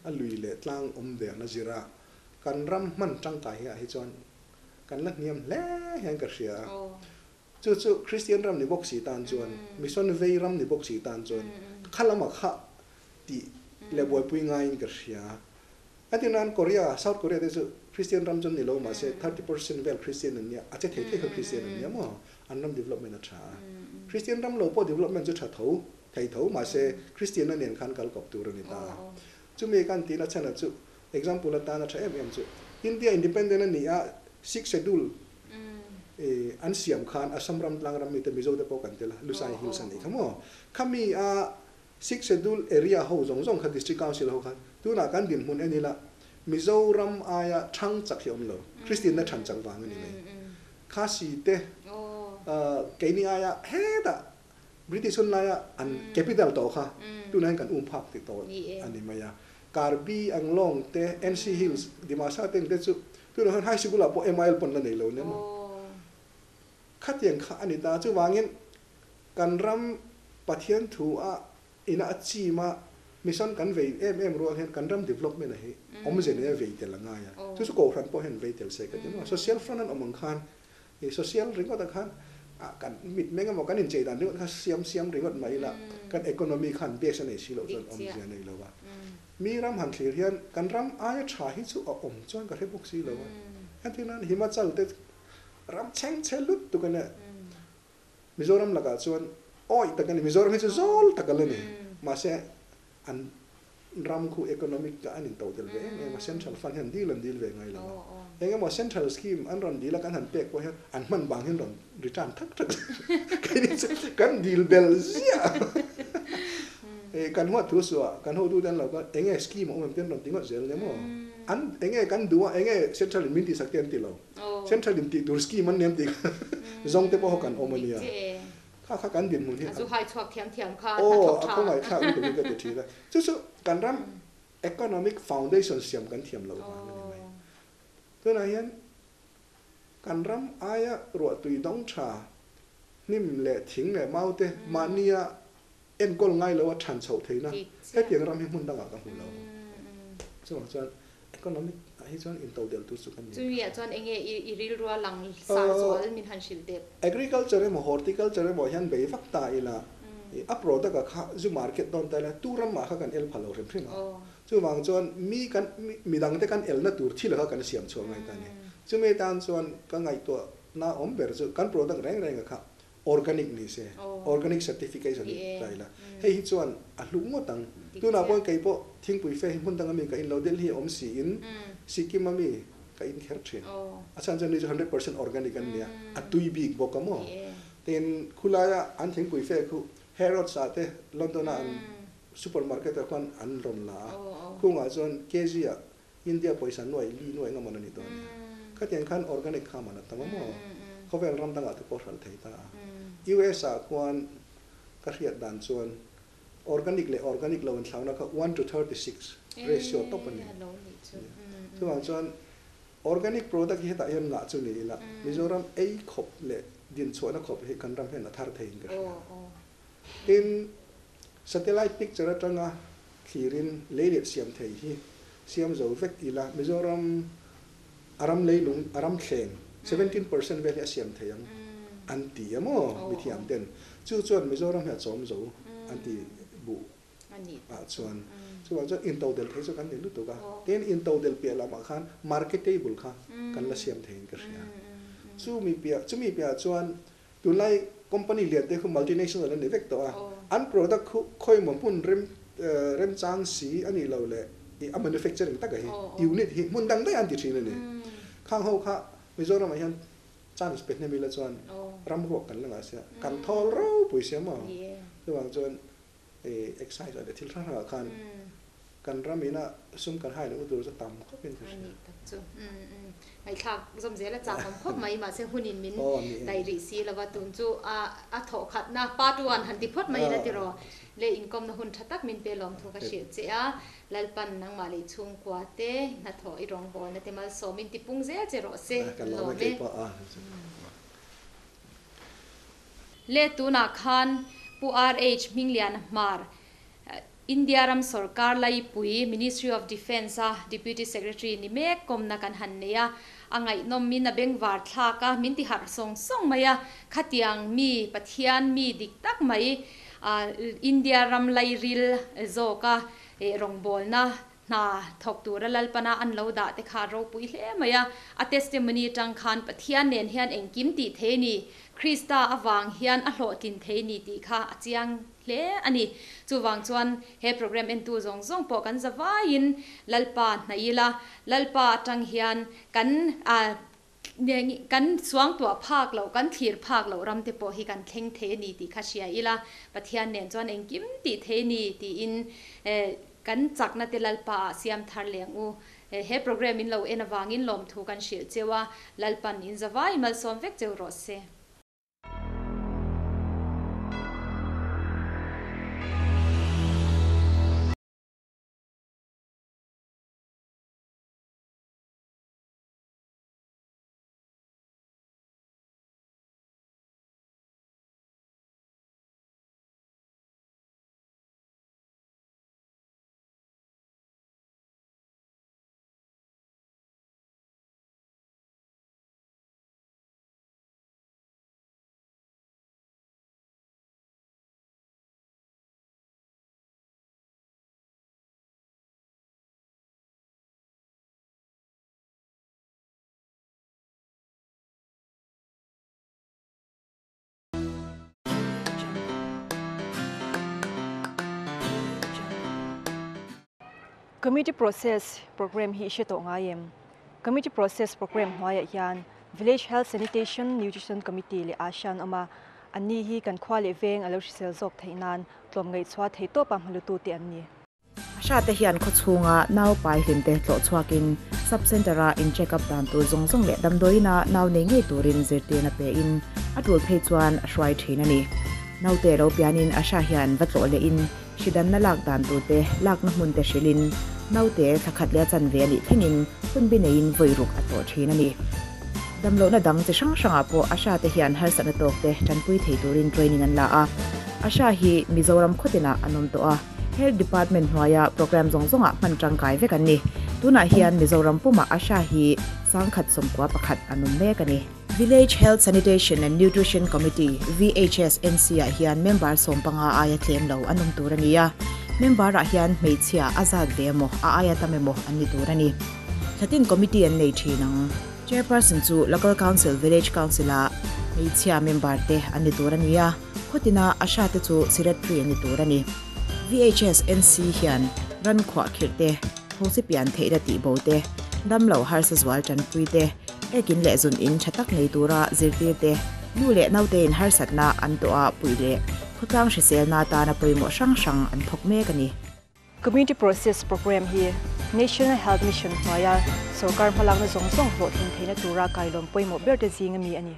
a lui leh tlang awm derna zira kan ram hman tangkai hi ah hi chuan kan la hniam hle hian ka hria a. Chu chu Kristian ram ni bawk si tan chuan, mission vei ram ni bawk si tan chuan kha lama kha tih leh buaipui ngaiin ka hria. A ti nan Korea, South Korea te chu Christian ram chu an ni lo mahse 30% vel Christian an nia, a che thei thei kha Christian an nia maw? An ram development a tha a. Christian ram lo pawh development chu tha tho, thei tho mahse Christian a nen khan kal kawp tur a ni ta. Chumi kan tihna chhan chu example atan a tha em em chu India independent a ni a, Sixth Schedule an siam khan Assam ram tlang ram mite Mizo te pawh kan tel a, Lusai Hills a nih kha maw? Khami a Sixth Schedule area ho zawng zawng kha District Council ho kha tunah kan dinhmun en ila Mizoram aia thang chak hi awm lo, Kristian na than chak vang a ni mai. Khasi te keini aia hetah British hun laia an capital tawh kha tunah hian kan um phak ti tawh a ni mai a. Karbi, Anglong te, NC Hills, Dimasa te ang te chu tunah hian high sikul ah pawh MIL pawn la nei lo nia maw. Khatiang kha a ni ta. Chuvangin Kan ram Pathian thu a ina a chim a, mission kan vei em em rual hian kan ram development a hi awmze nei a vei tel a ngai a. Chu chu Kohhran pawh hian vei tel se ka ti maw. Social front an awm ang khan i social ringawt ah khan ah kan mitmeng emaw kan inchei dan ringawt kha siam siam ringawt mai ila kan economy khan base a nei si loh chuan awmzia nei lo a. Mi ram han thlir hian kan ram aia tha hi chu a awm chuan ka hre bawk si lo a. Entirnan Himachal te ram chhengchhe lut tuk a nia. Mizoram lakah chuan Oi tak ani Mizoram hi chu zawl tak ala ni. Mahse an ram khu economic ah an in to tel ve em em a, central fund hian dil an dil ve ngai lo a. Eng emaw central scheme an rawn dil a kan han pek pawh hian an hman bang hian rawn return thak thak keini chu kan dil bel ziah kan huat thu suh ah kan hotu te an lo kal eng nge scheme a awm em te an rawn ti ngawt zel nia maw an eng nge kan duh a eng nge central in min tihsak te an ti lo central in tih tur scheme an nia an tih kha zawng te pawh kan awm a nia kha kha kan dinhmun hi a zu hai chhuak thiam thiam kha hna thawk tha aw a khawngaihthlak lutuk hi ka ti thin a chu chu kan ram Economic foundation siam kan thiam loh vang a ni mai. Tunah hian kan ram aia ruahtui dawng tha, hnim leh thing leh mau te mahnia enkawl ngai loa than chhoh theihna hetiang ram hi hmun dangah ka hmu lo. Chuvang chuan economic ah hi chuan intodelh tur chu kan ni. Chumi ah chuan enge i rilrua lang sar zual min han hrilh teh? Agriculture emaw horticulture emaw hian bei vak ta ila a product a kha zu market dawn ta ila tu ram mah kha kan el pha lo hrim hrim a. Chuvang chuan mi kan midang te kan elna tur thil kha kan siam chhuah ngai ta a ni. Chumi atan chuan ka ngaihtuah na awm ber chu kan product reng reng a kha organic ni se, organic certification hi ta ila hei hi chuan a hlu ngawt ang. Tunah pawh kei pawh thingpui fe hi hmun danga mi ka in lo Delhi awm siin Sikkim a mi ka in kher thin. A chhan chuan ni chu 100% organic an nia, a tui bik bawk a maw. Tin, khulaia an thingpui fe khu Harrods ah te London a an supermarket ah khuan an rawn la a, khungah chuan kg ah India pawisa nuai li nuai nga man a ni dawn nia. Khatiang khan organic kha man a tam a maw? Khawvel ram dangah te pawh hralh thei ta a. US ah khuan ka hriat dan chuan organic leh organic lo inthlauna kha 1 to 36 ratio tawp a ni. Chuvang chuan organic product hi hetah hian ngah chu ni ila Mizoram ei khawp leh dinchhuahna khawp hi kan ram hian a thar theiin ka hria. Tin, satellite picture atanga thlirin lei leh siam thei hi siam zo vek ila Mizoram a ram leilung a ram thleng 17% vel hi a siam thei ang an ti a maw mithiam ten. Chu chuan Mizoram hi a chawm zo an ti buh ah chuan chuvang chuan intodelh thei chu kan ni lutuk a. Tin, intodelh piah lamah khan marketable kha kan la siam theiin ka hria. Chumi piah chumi piahah chuan tunlai company lian te khu multinational an ni vek tawh a, an product khu khawimaw hmun rem remchang si a nih loh leh a manufacturing taka hi unit hi hmun dang daih an ti thin a ni. Khang ho kha Mizoramah hian chance pe hnem ila chuan ram ruak kan la ngah sia, kan thawl ropui sia maw? Chuvang chuan excise ah leh thil hrang hrangah khan kan ram ina sum kan hai loh tur chu tam khawp in ka hria. Ani tak chu ngaihthlak zawm zel a chak awm khawp mai mahse hunin min daih rih si lova tun chu a thawh khatna part one han ti phawt mai ila tiraw le inkawmna hun tha tak min pe lawm thu ka hrilh che a Lalpan nangmah leh chhungkua te hnathawh i rawngbawlna te malsawmin ti pung zel che rawh se lawm e. Le tunah khan Pu RH Hmingliana Hmar, India ram sorkar laipui Ministry of Defence a Deputy Secretary ni mek kawmna kan han nei a, a ngaihnawm in a bengvar thlak a, min ti harh sawng sawng mai a, khatiang mi Pathian mi dik tak mai India ram lairil zawka rawngbawlna Hna thawk tura Lalpana an lo dah te kha a ropui hle mai a. A testimony atang khan Pathian nen hian engkim tih thei ni, Krista avang hian a hlawhtlin thei ni tih kha a chiang hle a ni. Chuvang chuan he program entu zawng zawng pawh kan za vaiin Lalpa hnaih ila, Lalpa atang hian kan kan suangtuah phak loh, kan thlir phak loh ram te pawh hi kan thleng thei a ni tih kha hria ila, Pathian nen chuan engkim tih thei a ni tiin kan chakna te Lalpa ah siam thar leng u. He program in lo en avangin lawmthu kan hrilh cheu a, Lalpan in zavai malsawm vek cheu rawh se. Community Process Programme hi i hre tawh ngai em? Community Process Programme hnuaiah hian Village Health Sanitation Nutrition Committee leh ASHA an awm a, anni hi kan khua leh veng a lo hrisel zawk theih nan tlawmngaih chhuah thei tawpa hmalutute an ni. ASHA te hian khaw chhunga nau pai hlim te tlawh chhuakin Sub Centre-a in check up dan tur zawng zawng leh damdawiina nau nei ngei turin zirtirna pein a tul phei chuan a hruai thin a ni. Naute lo pianin ASHA hian va tlawh lehin Hridanna lak dan tur te, lakna hmun te hrilhin naute thla khat leh a chanve a nih thlengin hun bi neiin vawi ruk a tlawh thin a ni. Damlohna dang chi hrang hrangah pawh Asha te hian harsatna tawk te tanpui thei turin training an la a. Asha hi Mizoram khawtinah an awm tawh a, Health Department hnuaia programme zawng zawngah hman tangkai vek an ni. Tunah hian Mizoram pumah Asha hi 1141 an awm mek a ni. Village Health Sanitation and Nutrition Committee, VHSNC, ah hian member 15 aia tlem lo an awm tur a ni a. Member ah hian hmeichhia a zat ve emaw, a aia tam emaw an ni tur a ni. Thlatin committee an nei thin ang. Chairperson chu Local Council, Village Council ah hmeichhia member te an ni tur a ni a, khawtina a hra te chu secretary an ni tur a ni. VHSNC hian ran khuah khirh te, thosi pian theihna tihbo te, damlo harsa zual tanpui te, Ekin leh zun in tha tak nei tura zirtir te, nu leh naute in harsatna an tawh a puih leh khawtlang hriselna atana pawimawh hrang hrang an thawk mek a ni. Community Process Programme hi National Health Mission hnuaia sorkar hmalakna zawng zawng hlawhtlin theihna tura kailawm pawimawh ber te zing ami a ni.